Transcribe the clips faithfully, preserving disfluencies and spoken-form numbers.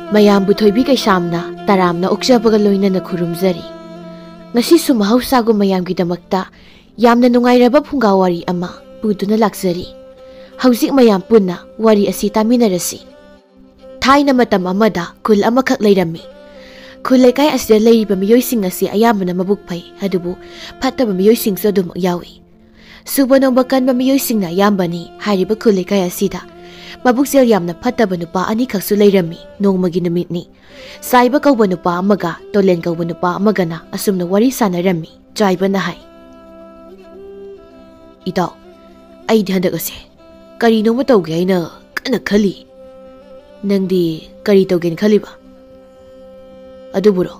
ꯃꯌꯥꯝꯕꯨ ꯊꯣꯏꯕꯤ ꯀꯩꯁꯥꯝꯅ ꯇꯔꯥꯝꯅ ꯑꯣꯛꯆꯕꯒ ꯂꯣꯏꯅꯅ ꯈꯨꯔꯨꯝꯖꯔꯤ꯫ ꯉꯁꯤꯁꯨ ꯃꯍꯧꯁꯥꯒꯨꯝ ꯃꯌꯥꯝꯒꯤꯗꯃꯛꯇ ꯌꯥꯝꯅ ꯅꯨꯡꯉꯥꯏꯔꯕ ꯐꯨꯡꯒꯥ ꯋꯥꯔꯤ ꯑꯃ ꯄꯨꯗꯨꯅ ꯂꯥꯛꯆꯔꯤ꯫ ꯍꯧꯖꯤꯛ ꯃꯌꯥꯝ ꯄꯨꯟꯅ ꯋꯥꯔꯤ ꯑꯁꯤ ꯇꯥꯃꯤꯟꯅꯔꯁꯤ꯫ ꯊꯥꯏꯅ ꯃꯇꯝ ꯑꯃꯗ ꯈꯨꯜ ꯑꯃꯈꯛ ꯂꯩꯔꯝꯃꯤ꯫ ꯈꯨꯜ ꯂꯩꯀꯥꯏ ꯑꯁꯤꯗ ꯂꯩꯔꯤꯕ ꯃꯤꯑꯣꯏꯁꯤꯡ ꯑꯁꯤ ꯑꯌꯥꯝꯕꯅ ꯃꯕꯨꯛ ꯐꯩ, ꯑꯗꯨꯕꯨ ꯐꯠꯇꯕ ꯃꯤꯑꯣꯏꯁꯤꯡꯁꯨ ꯑꯗꯨꯃꯛ ꯌꯥꯎꯏ꯫ ꯁꯨꯕ ꯅꯣꯝꯕ ꯀꯟꯕ ꯃꯤꯑꯣꯏꯁꯤꯡꯅ ꯑꯌꯥꯝꯕꯅꯤ꯫ ꯍꯥꯏꯔꯤꯕ ꯈꯨꯜ ꯂꯩꯀꯥꯏ ꯑꯁꯤꯗ ꯃꯕꯨꯛꯆꯦꯜ ꯌꯥꯝꯅ ꯐꯠꯇꯕ ꯅꯨꯄꯥ ꯑꯅꯤꯈꯛꯁꯨ ꯂꯩꯔꯝꯃꯤ꯫ ꯅꯣꯡꯃꯒꯤ ꯅꯨꯃꯤꯠꯅꯤ꯫ ꯆꯥꯏꯕ ꯀꯧꯕ ꯅꯨꯄꯥ ꯑꯃꯒ ꯇꯣꯂꯦꯟ ꯀꯧꯕ ꯅꯨꯄꯥ ꯑꯃꯒꯅ ꯑꯁꯨꯝꯅ ꯋꯥꯔꯤ ꯁꯥꯟꯅꯔꯝꯃꯤ꯫ ꯆꯥꯏꯕꯅ ꯍꯥꯏ, "ꯏꯇꯥꯎ, ꯑꯩꯗꯤ ꯍꯟꯗꯛ ꯑꯁꯦ ꯀꯔꯤꯅꯣꯃ ꯇꯧꯒꯦ ꯍꯥꯏꯅ ꯀꯟꯅ ꯈꯜꯂꯤ꯫ ꯅꯪꯗꯤ ꯀꯔꯤ ꯇꯧꯒꯦꯅ ꯈꯜꯂꯤꯕ?" "ꯑꯗꯨꯕꯨꯔꯣ,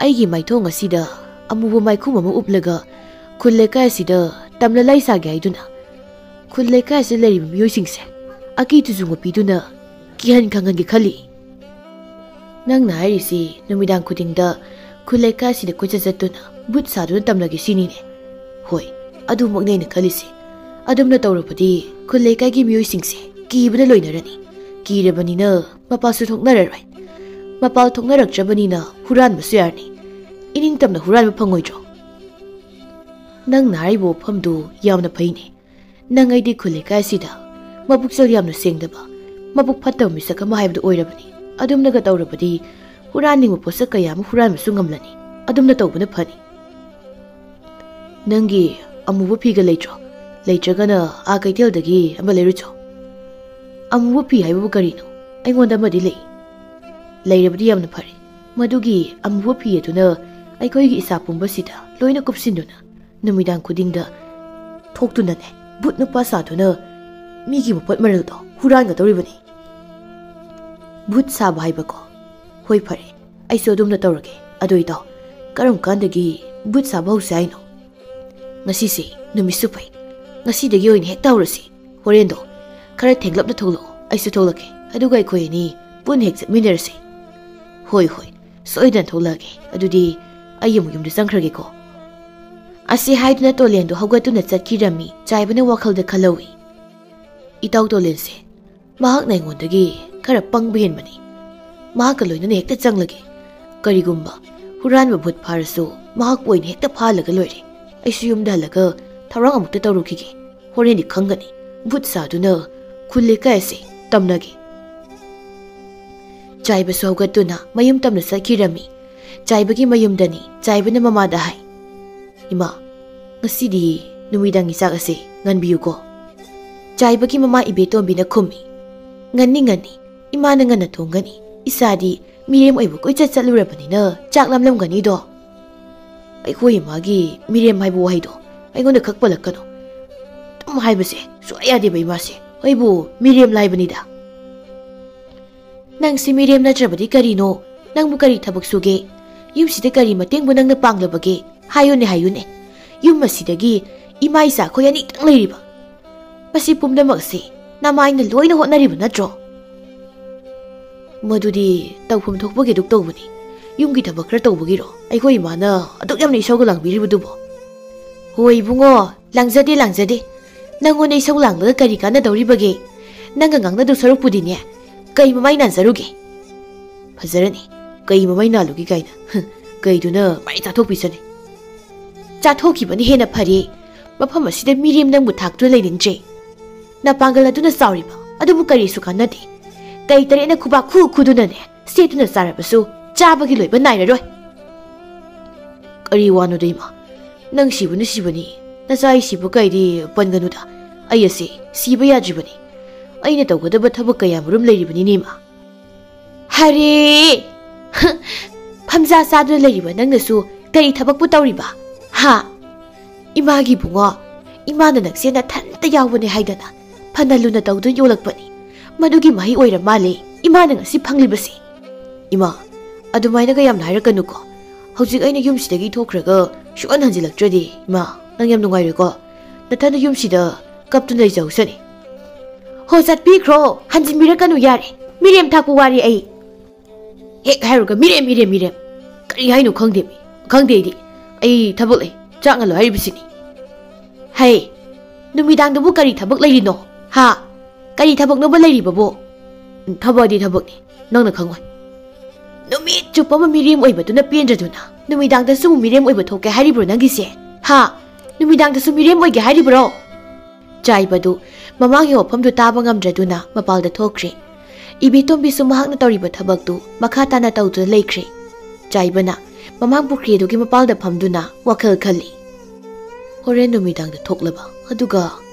ꯑꯩꯒꯤ ꯃꯥꯏꯊꯣꯡ ꯑꯁꯤꯗ ꯑꯃꯨꯕ ꯃꯥꯏꯈꯨꯝ ꯑꯃ ꯎꯞꯂꯒ ꯈꯨꯜ ꯂꯩꯀꯥꯏ ꯑꯁꯤꯗ ꯇꯝꯂ ꯂꯥꯏ ꯁꯥꯒꯦ ꯍꯥꯏꯗꯨꯅ ꯈꯨꯜ ꯂꯩꯀꯥꯏ ꯑꯁꯤꯗ ꯂꯩꯔꯤꯕ ꯃꯤꯑꯣꯏꯁꯤꯡꯁꯦ ꯑꯀꯤ ꯇꯨꯖꯨꯡꯕ ꯄꯤꯗꯨꯅ ꯀꯤꯍꯟ ꯈꯪꯍꯟꯒꯦ ꯈꯜꯂꯤ꯫ ꯅꯪꯅ ꯍꯥꯏꯔꯤꯁꯤ ꯅꯨꯃꯤꯗꯥꯡ ꯈꯨꯗꯤꯡꯗ ꯈꯨꯜ ꯂꯩꯀꯥꯏ ꯑꯁꯤꯗ ꯀꯣꯏꯆꯠ ꯆꯠꯇꯨꯅ ꯚꯨꯠ ꯁꯥꯗꯨꯅ ꯇꯝꯂꯒꯦ ꯁꯤꯅꯤꯅꯦ?" "ꯍꯣꯏ, ꯑꯗꯨꯃꯛꯅꯦ ꯑꯩꯅ ꯈꯜꯂꯤꯁꯤ꯫ ꯑꯗꯨꯝꯅ ꯇꯧꯔꯕꯗꯤ ꯈꯨꯜ ꯂꯩꯀꯥꯏꯒꯤ ꯃꯤꯑꯣꯏꯁꯤꯡꯁꯦ ꯀꯤꯕꯅ ꯂꯣꯏꯅꯔꯅꯤ꯫ ꯀꯤꯔꯕꯅꯤꯅ ꯃꯄꯥꯜꯁꯨ ꯊꯣꯛꯅꯔꯔꯣꯏ꯫ ꯃꯄꯥꯜ ꯊꯣꯛꯅꯔꯛꯇ꯭ꯔꯕꯅꯤꯅ ꯍꯨꯔꯥꯟꯕꯁꯨ ꯌꯥꯔꯅꯤ꯫ ꯏꯅꯤꯡꯇꯝꯅ ꯍꯨꯔꯥꯟꯕ ꯐꯪꯉꯣꯏꯗ꯭ꯔꯣ?" "ꯅꯪꯅ ꯍꯥꯏꯔꯤꯕ ꯋꯥꯐꯝꯗꯨ ꯌꯥꯝꯅ ꯐꯩꯅꯦ꯫ ꯅꯪ ꯑꯩꯗꯤ ꯈꯨꯜ ꯂꯩꯀꯥꯏ ꯑꯁꯤꯗ ꯃꯕꯨꯛꯆꯦꯜ ꯌꯥꯝꯅ ꯁꯦꯡꯗꯕ, ꯃꯕꯨꯛ ꯐꯠꯇꯕ ꯃꯤꯁꯛ ꯑꯃ ꯍꯥꯏꯕꯗꯨ ꯑꯣꯏꯔꯕꯅꯤ꯫ ꯑꯗꯨꯝꯅꯒ ꯇꯧꯔꯕꯗꯤ ꯍꯨꯔꯥꯟꯅꯤꯡꯕ ꯄꯣꯠꯁꯛ ꯀꯌꯥ ꯑꯃ ꯍꯨꯔꯥꯟꯕꯁꯨ ꯉꯝꯂꯅꯤ꯫ ꯑꯗꯨꯝꯅ ꯇꯧꯕꯅ ꯐꯅꯤ꯫ ꯅꯪꯒꯤ ꯑꯃꯨꯕ ꯐꯤꯒ ꯂꯩꯇ꯭ꯔꯣ? ꯂꯩꯇ꯭ꯔꯒꯅ ꯑꯥ ꯀꯩꯊꯦꯜꯗꯒꯤ ꯑꯃ ꯂꯩꯔꯨꯆꯣ꯫" "ꯑꯃꯨꯕ ꯐꯤ ꯍꯥꯏꯕꯕꯨ ꯀꯔꯤꯅꯣ? ꯑꯩꯉꯣꯟꯗ ꯑꯃꯗꯤ ꯂꯩ꯫" "ꯂꯩꯔꯕꯗꯤ ꯌꯥꯝꯅ ꯐꯔꯦ꯫ ꯃꯗꯨꯒꯤ ꯑꯃꯨꯕ ꯐꯤ ꯑꯗꯨꯅ ꯑꯩꯈꯣꯏꯒꯤ ꯏꯁꯥ ꯄꯨꯝꯕꯁꯤꯗ ꯂꯣꯏꯅ ꯀꯨꯞꯁꯤꯟꯗꯨꯅ ꯅꯨꯃꯤꯗꯥꯡ ꯈꯨꯗꯤꯡꯗ ꯊꯣꯛꯇꯨꯅꯅꯦ, ꯚꯨꯠ ꯅꯨꯄꯥ ꯁꯥꯗꯨꯅ ꯃꯤꯒꯤ ꯃꯄꯣꯠ ꯃꯔꯜꯗꯣ ꯍꯨꯔꯥꯟꯒꯗꯧꯔꯤꯕꯅꯤ꯫" "ꯚꯨꯠ ꯁꯥꯕ ꯍꯥꯏꯕꯀꯣ? ꯍꯣꯏ, ꯐꯔꯦ, ꯑꯩꯁꯨ ꯑꯗꯨꯝꯅ ꯇꯧꯔꯒꯦ꯫ ꯑꯗꯣ ꯏꯇꯥꯎ, ꯀꯔꯝ ꯀꯥꯟꯗꯒꯤ ꯚꯨꯠ ꯁꯥꯕ ꯍꯧꯁꯦ ꯍꯥꯏꯅꯣ?" "ꯉꯁꯤꯁꯦ ꯅꯨꯃꯤꯠꯁꯨ ꯐꯩ, ꯉꯁꯤꯗꯒꯤ ꯑꯣꯏꯅ ꯍꯦꯛꯇ ꯍꯧꯔꯁꯤ꯫ ꯍꯣꯔꯦꯟꯗꯣ ꯈꯔ ꯊꯦꯡꯂꯞꯅ ꯊꯣꯛꯂꯛꯑꯣ, ꯑꯩꯁꯨ ꯊꯣꯛꯂꯛꯀꯦ, ꯑꯗꯨꯒ ꯑꯩꯈꯣꯏ ꯑꯅꯤ ꯄꯨꯟꯅ ꯍꯦꯛ ꯆꯠꯃꯤꯟꯅꯔꯁꯤ꯫" "ꯍꯣꯏ, ꯍꯣꯏ, ꯁꯣꯏꯗꯅ ꯊꯣꯛꯂꯛꯑꯒꯦ꯫ ꯑꯗꯨꯗꯤ ꯑꯩ ꯑꯃꯨꯛ ꯌꯨꯝꯗ ꯆꯪꯈ꯭ꯔꯒꯦꯀꯣ꯫" ꯑꯁꯤ ꯍꯥꯏꯗꯨꯅ ꯇꯣꯂꯦꯟꯗꯨ ꯍꯧꯒꯠꯇꯨꯅ ꯆꯠꯈꯤꯔꯝꯃꯤ꯫ ꯆꯥꯏꯕꯅ ꯋꯥꯈꯜꯗ ꯈꯜꯍꯧꯏ, "ꯏꯇꯥꯎ ꯇꯣꯂꯦꯟꯁꯦ, ꯃꯍꯥꯛꯅ ꯑꯩꯉꯣꯟꯗꯒꯤ ꯈꯔ ꯄꯪꯕ ꯍꯦꯟꯕꯅꯤ꯫ ꯃꯍꯥꯛꯀ ꯂꯣꯏꯅꯅ ꯍꯦꯛꯇ ꯆꯪꯂꯒꯦ꯫ ꯀꯔꯤꯒꯨꯝꯕ ꯍꯨꯔꯥꯟꯕ ꯚꯨꯠ ꯐꯥꯔꯁꯨ ꯃꯍꯥꯛꯄꯨ ꯑꯣꯏꯅ ꯍꯦꯛꯇ ꯐꯥꯍꯜꯂꯒ ꯂꯣꯏꯔꯦ꯫ ꯑꯩꯁꯨ ꯌꯨꯝꯗ ꯍꯜꯂꯒ ꯊꯧꯔꯥꯡ ꯑꯃꯨꯛꯇ ꯇꯧꯔꯨꯈꯤꯒꯦ꯫ ꯍꯣꯔꯦꯟꯗꯤ ꯈꯪꯒꯅꯤ ꯚꯨꯠ ꯁꯥꯗꯨꯅ ꯈꯨꯜ ꯂꯩꯀꯥꯏ ꯑꯁꯤ ꯇꯝꯅꯒꯦ꯫ ꯆꯥꯏꯕꯁꯨ ꯍꯧꯒꯠꯇꯨꯅ ꯃꯌꯨꯝ ꯇꯝꯅ ꯆꯠꯈꯤꯔꯝꯃꯤ꯫ ꯆꯥꯏꯕꯒꯤ ꯃꯌꯨꯝꯗꯅꯤ꯫ ꯆꯥꯏꯕꯅ ꯃꯃꯥꯗ ꯍꯥꯏ, "ꯏꯃꯥ, ꯉꯁꯤꯗꯤ ꯅꯨꯃꯤꯗꯥꯡꯒꯤ ꯆꯥꯛ ꯑꯁꯤ ꯉꯟꯕꯤꯌꯨꯀꯣ?" ꯆꯥꯏꯕꯒꯤ ꯃꯃꯥ ꯏꯕꯦꯇꯣꯝꯕꯤꯅ ꯈꯨꯝꯃꯤ, "ꯉꯟꯅꯤ, ꯉꯟꯅꯤ꯫ ꯏꯃꯥꯅ ꯉꯟꯅ ꯊꯣꯡꯒꯅꯤ꯫ ꯏꯆꯥꯗꯤ ꯃꯤꯔꯦꯝ ꯑꯣꯏꯕ ꯀꯣꯏꯆꯠ ꯆꯠꯂꯨꯔꯕꯅꯤꯅ ꯆꯥꯛ ꯂꯥꯝꯂꯝꯒꯅꯤꯗꯣ꯫" ꯑꯩꯈꯣꯏ ꯏꯃꯥꯒꯤ ꯃꯤꯔꯦꯝ ꯍꯥꯏꯕ ꯋꯥꯍꯩꯗꯣ ꯑꯩꯉꯣꯟꯗ ꯈꯛ ꯄꯜꯂꯛꯀꯅꯨ꯫ ꯑꯗꯨꯝ ꯍꯥꯏꯕꯁꯦ ꯁꯨꯡꯌꯥ ꯌꯥꯗꯦꯕ ꯏꯃꯥꯁꯦ꯫ ꯑꯩꯕꯨ ꯃꯤꯔꯦꯝ ꯂꯥꯏꯕꯅꯤꯗ꯫ "ꯅꯪꯁꯤ ꯃꯤꯔꯦꯝ ꯅꯠꯇ꯭ꯔꯕꯗꯤ ꯀꯔꯤꯅꯣ? ꯅꯪꯕꯨ ꯀꯔꯤ ꯊꯕꯛ ꯁꯨꯒꯦ? ꯌꯨꯝꯁꯤꯗ ꯀꯔꯤ ꯃꯇꯦꯡꯕꯨ ꯅꯪꯅ ꯄꯥꯡꯂꯕꯒꯦ? ꯍꯥꯏꯌꯨꯅꯦ, ꯍꯥꯏꯌꯨꯅꯦ꯫ ꯌꯨꯝ ꯑꯁꯤꯗꯒꯤ ꯏꯃꯥ ꯏꯆꯥ ꯑꯩꯈꯣꯏ ꯑꯅꯤꯇꯪ ꯂꯩꯔꯤꯕ꯫ ꯃꯁꯤ ꯄꯨꯝꯅꯃꯛꯁꯤ ꯅꯃꯥꯏꯅ ꯂꯣꯏꯅ ꯍꯣꯠꯅꯔꯤꯕ ꯅꯠꯇ꯭ꯔꯣ?" "ꯃꯗꯨꯗꯤ ꯇꯧꯐꯝ ꯊꯣꯛꯄꯒꯤ ꯑꯗꯨꯛ ꯇꯧꯕꯅꯤ꯫ ꯌꯨꯝꯒꯤ ꯊꯕꯛ ꯈꯔ ꯇꯧꯕꯒꯤꯔꯣ ꯑꯩꯈꯣꯏ ꯏꯃꯥꯅ ꯑꯗꯨꯛ ꯌꯥꯝꯅ ꯏꯁꯧꯒ ꯂꯥꯡꯕꯤꯔꯤꯕꯗꯨꯕꯣ?" "ꯍꯣꯏ ꯏꯕꯨꯡꯉꯣ, ꯂꯥꯡꯖꯗꯦ, ꯂꯥꯡꯖꯗꯦ꯫ ꯅꯪꯉꯣꯟꯗ ꯏꯁꯧ ꯂꯥꯡꯂꯒ ꯀꯔꯤ ꯀꯥꯟꯅꯗꯧꯔꯤꯕꯒꯦ? ꯅꯪꯒ ꯉꯥꯡꯅꯗꯧ ꯁꯔꯨꯛꯄꯨꯗꯤꯅꯦ, ꯀꯩ ꯃꯃꯥꯏ ꯅꯥꯟꯖꯔꯨꯒꯦ?" "ꯐꯖꯔꯅꯤ, ꯀꯩ ꯃꯃꯥꯏ ꯅꯥꯜꯂꯨꯒꯦ ꯀꯥꯏꯅ꯫ ꯍꯨꯝ, ꯀꯩꯗꯨꯅ ꯃꯥꯏ ꯆꯥꯊꯣꯛꯄꯤꯁꯅꯤ꯫" "ꯆꯥꯊꯣꯛꯈꯤꯕꯅ ꯍꯦꯟꯅ ꯐꯔꯦ꯫ ꯃꯐꯝ ꯑꯁꯤꯗ ꯃꯤꯔꯦꯝ ꯅꯪꯕꯨ ꯊꯥꯛꯇꯨꯅ ꯂꯩꯅꯤꯡꯗ꯭ꯔꯦ꯫ ꯅꯄꯥꯡꯒꯜ ꯑꯗꯨꯅ ꯆꯥꯎꯔꯤꯕ ꯑꯗꯨꯕꯨ ꯀꯔꯤꯁꯨ ꯀꯥꯟꯅꯗꯦ꯫ ꯀꯩ ꯇꯔꯦꯠꯅ ꯈꯨꯕꯥꯛ ꯈꯨ ꯈꯨꯗꯨꯅꯅꯦ, ꯁꯦꯠꯇꯨꯅ ꯆꯥꯔꯕꯁꯨ ꯆꯥꯕꯒꯤ ꯂꯣꯏꯕ ꯅꯥꯏꯔꯔꯣꯏ꯫" "ꯀꯔꯤ ꯋꯥꯅꯣꯗ ꯏꯃꯥ? ꯅꯪ ꯁꯤꯕꯅ ꯁꯤꯕꯅꯤ꯫ ꯅꯆꯥ ꯑꯩ ꯁꯤꯕ ꯀꯥꯏꯗꯤ ꯄꯟꯒꯅꯨꯗ꯫ ꯑꯩ ꯑꯁꯤ ꯁꯤꯕ ꯌꯥꯗ꯭ꯔꯤꯕꯅꯤ꯫ ꯑꯩꯅ ꯇꯧꯒꯗꯕ ꯊꯕꯛ ꯀꯌꯥ ꯃꯔꯨꯝ ꯂꯩꯔꯤꯕꯅꯤꯅꯦ ꯏꯃꯥ꯫" "ꯍꯔꯦ! ꯐꯝꯖꯥ ꯆꯥꯗꯨꯅ ꯂꯩꯔꯤꯕ ꯅꯪꯅꯁꯨ ꯀꯔꯤ ꯊꯕꯛꯄꯨ ꯇꯧꯔꯤꯕ? ꯍꯥ? ꯏꯃꯥꯒꯤ ꯏꯕꯨꯡꯉꯣ, ꯏꯃꯥꯅ ꯅꯪꯁꯦ ꯅꯊꯟꯇ ꯌꯥꯎꯕꯅꯦ ꯍꯥꯏꯗꯅ ꯐꯅ ꯂꯨꯅ ꯇꯧꯗꯨꯅ ꯌꯣꯛꯂꯛꯄꯅꯤ꯫ ꯃꯗꯨꯒꯤ ꯃꯍꯩ ꯑꯣꯏꯔ ꯃꯥꯜꯂꯦ ꯏꯃꯥꯅ ꯉꯁꯤ ꯐꯪꯂꯤꯕꯁꯦ꯫" "ꯏꯃꯥ, ꯑꯗꯨꯃꯥꯏꯅꯒ ꯌꯥꯝꯅ ꯍꯥꯏꯔꯛꯀꯅꯨꯀꯣ꯫ ꯍꯧꯖꯤꯛ ꯑꯩꯅ ꯌꯨꯝꯁꯤꯗꯒꯤ ꯊꯣꯛꯈ꯭ꯔꯒ ꯁꯨꯛꯍꯟ ꯍꯟꯖꯤꯜꯂꯛꯇ꯭ꯔꯗꯤ, ꯏꯃꯥ, ꯅꯪ ꯌꯥꯝ ꯅꯨꯡꯉꯥꯏꯔꯣꯏꯀꯣ꯫ ꯅꯊꯟꯗ ꯌꯨꯝꯁꯤꯗ ꯀꯞꯇꯨꯅ ꯂꯩꯖꯍꯧꯁꯅꯤ꯫" "ꯍꯣ, ꯆꯠꯄꯤꯈ꯭ꯔꯣ, ꯍꯟꯖꯤꯟꯕꯤꯔꯛꯀꯅꯨ ꯌꯥꯔꯦ꯫ ꯃꯤꯔꯦꯝ ꯊꯥꯛꯄ ꯋꯥꯔꯦ ꯑꯩ꯫" ꯍꯦꯛ ꯍꯥꯏꯔꯨꯔꯒ "ꯃꯤꯔꯦꯝ, ꯃꯤꯔꯦꯝ, ꯃꯤꯔꯦꯝ꯫ ꯀꯔꯤ ꯍꯥꯏꯅꯣ ꯈꯪꯗꯦ꯫ ꯈꯪꯗꯦ ꯑꯩꯗꯤ꯫ ꯑꯩ ꯊꯕꯛ ꯂꯩ꯫ ꯆꯥꯛ ꯉꯜꯂꯣ ꯍꯥꯏꯔꯤꯕꯁꯤꯅꯤ꯫" "ꯍꯩ, ꯅꯨꯃꯤꯗꯥꯡꯗꯕꯨ ꯀꯔꯤ ꯊꯕꯛ ꯂꯩꯔꯤꯅꯣ? ꯍꯥ? ꯀꯔꯤ ꯊꯕꯛꯅꯣꯕ ꯂꯩꯔꯤꯕꯕꯨ?" "ꯎꯝ, ꯊꯕꯛ ꯑꯗꯤ ꯊꯕꯛꯅꯤ꯫ ꯅꯪꯅ ꯈꯪꯉꯣꯏ꯫ ꯅꯨꯃꯤꯠ ꯆꯨꯞꯄ ꯑꯃ ꯃꯤꯔꯦꯝ ꯑꯣꯏꯕꯗꯨꯅ ꯄꯦꯟꯗ꯭ꯔꯗꯨꯅ ꯅꯨꯃꯤꯗꯥꯡꯗꯁꯨ ꯑꯃꯨꯛ ꯃꯤꯔꯦꯝ ꯑꯣꯏꯕ ꯊꯣꯛꯀꯦ ꯍꯥꯏꯔꯤꯕ꯭ꯔꯣ ꯅꯪꯒꯤꯁꯦ? ꯍꯥ? ꯅꯨꯃꯤꯗꯥꯡꯗꯁꯨ ꯃꯤꯔꯦꯝ ꯑꯣꯏꯒꯦ ꯍꯥꯏꯔꯤꯕ꯭ꯔꯣ? ꯆꯥꯏꯕꯗꯨ ꯃꯃꯥꯡꯒꯤ ꯋꯥꯐꯝꯗꯨ ꯇꯥꯕ ꯉꯝꯗ꯭ꯔꯗꯨꯅ ꯃꯄꯥꯜꯗ ꯊꯣꯛꯈ꯭ꯔꯦ꯫ ꯏꯕꯦꯇꯣꯝꯕꯤꯁꯨ ꯃꯍꯥꯛꯅ ꯇꯧꯔꯤꯕ ꯊꯕꯛꯇꯨ ꯃꯈꯥ ꯇꯥꯅ ꯇꯧꯗꯨꯅ ꯂꯩꯈ꯭ꯔꯦ꯫ ꯆꯥꯏꯕꯅ ꯃꯃꯥꯡ ꯄꯨꯈ꯭ꯔꯤ ꯑꯗꯨꯒꯤ ꯃꯄꯥꯜꯗ ꯐꯝꯗꯨꯅ ꯋꯥꯈꯜ ꯈꯜꯂꯤ꯫ ꯍꯣꯔꯦꯟ ꯅꯨꯃꯤꯗꯥꯡꯗ ꯊꯣꯛꯂꯕ, ꯑꯗꯨꯒ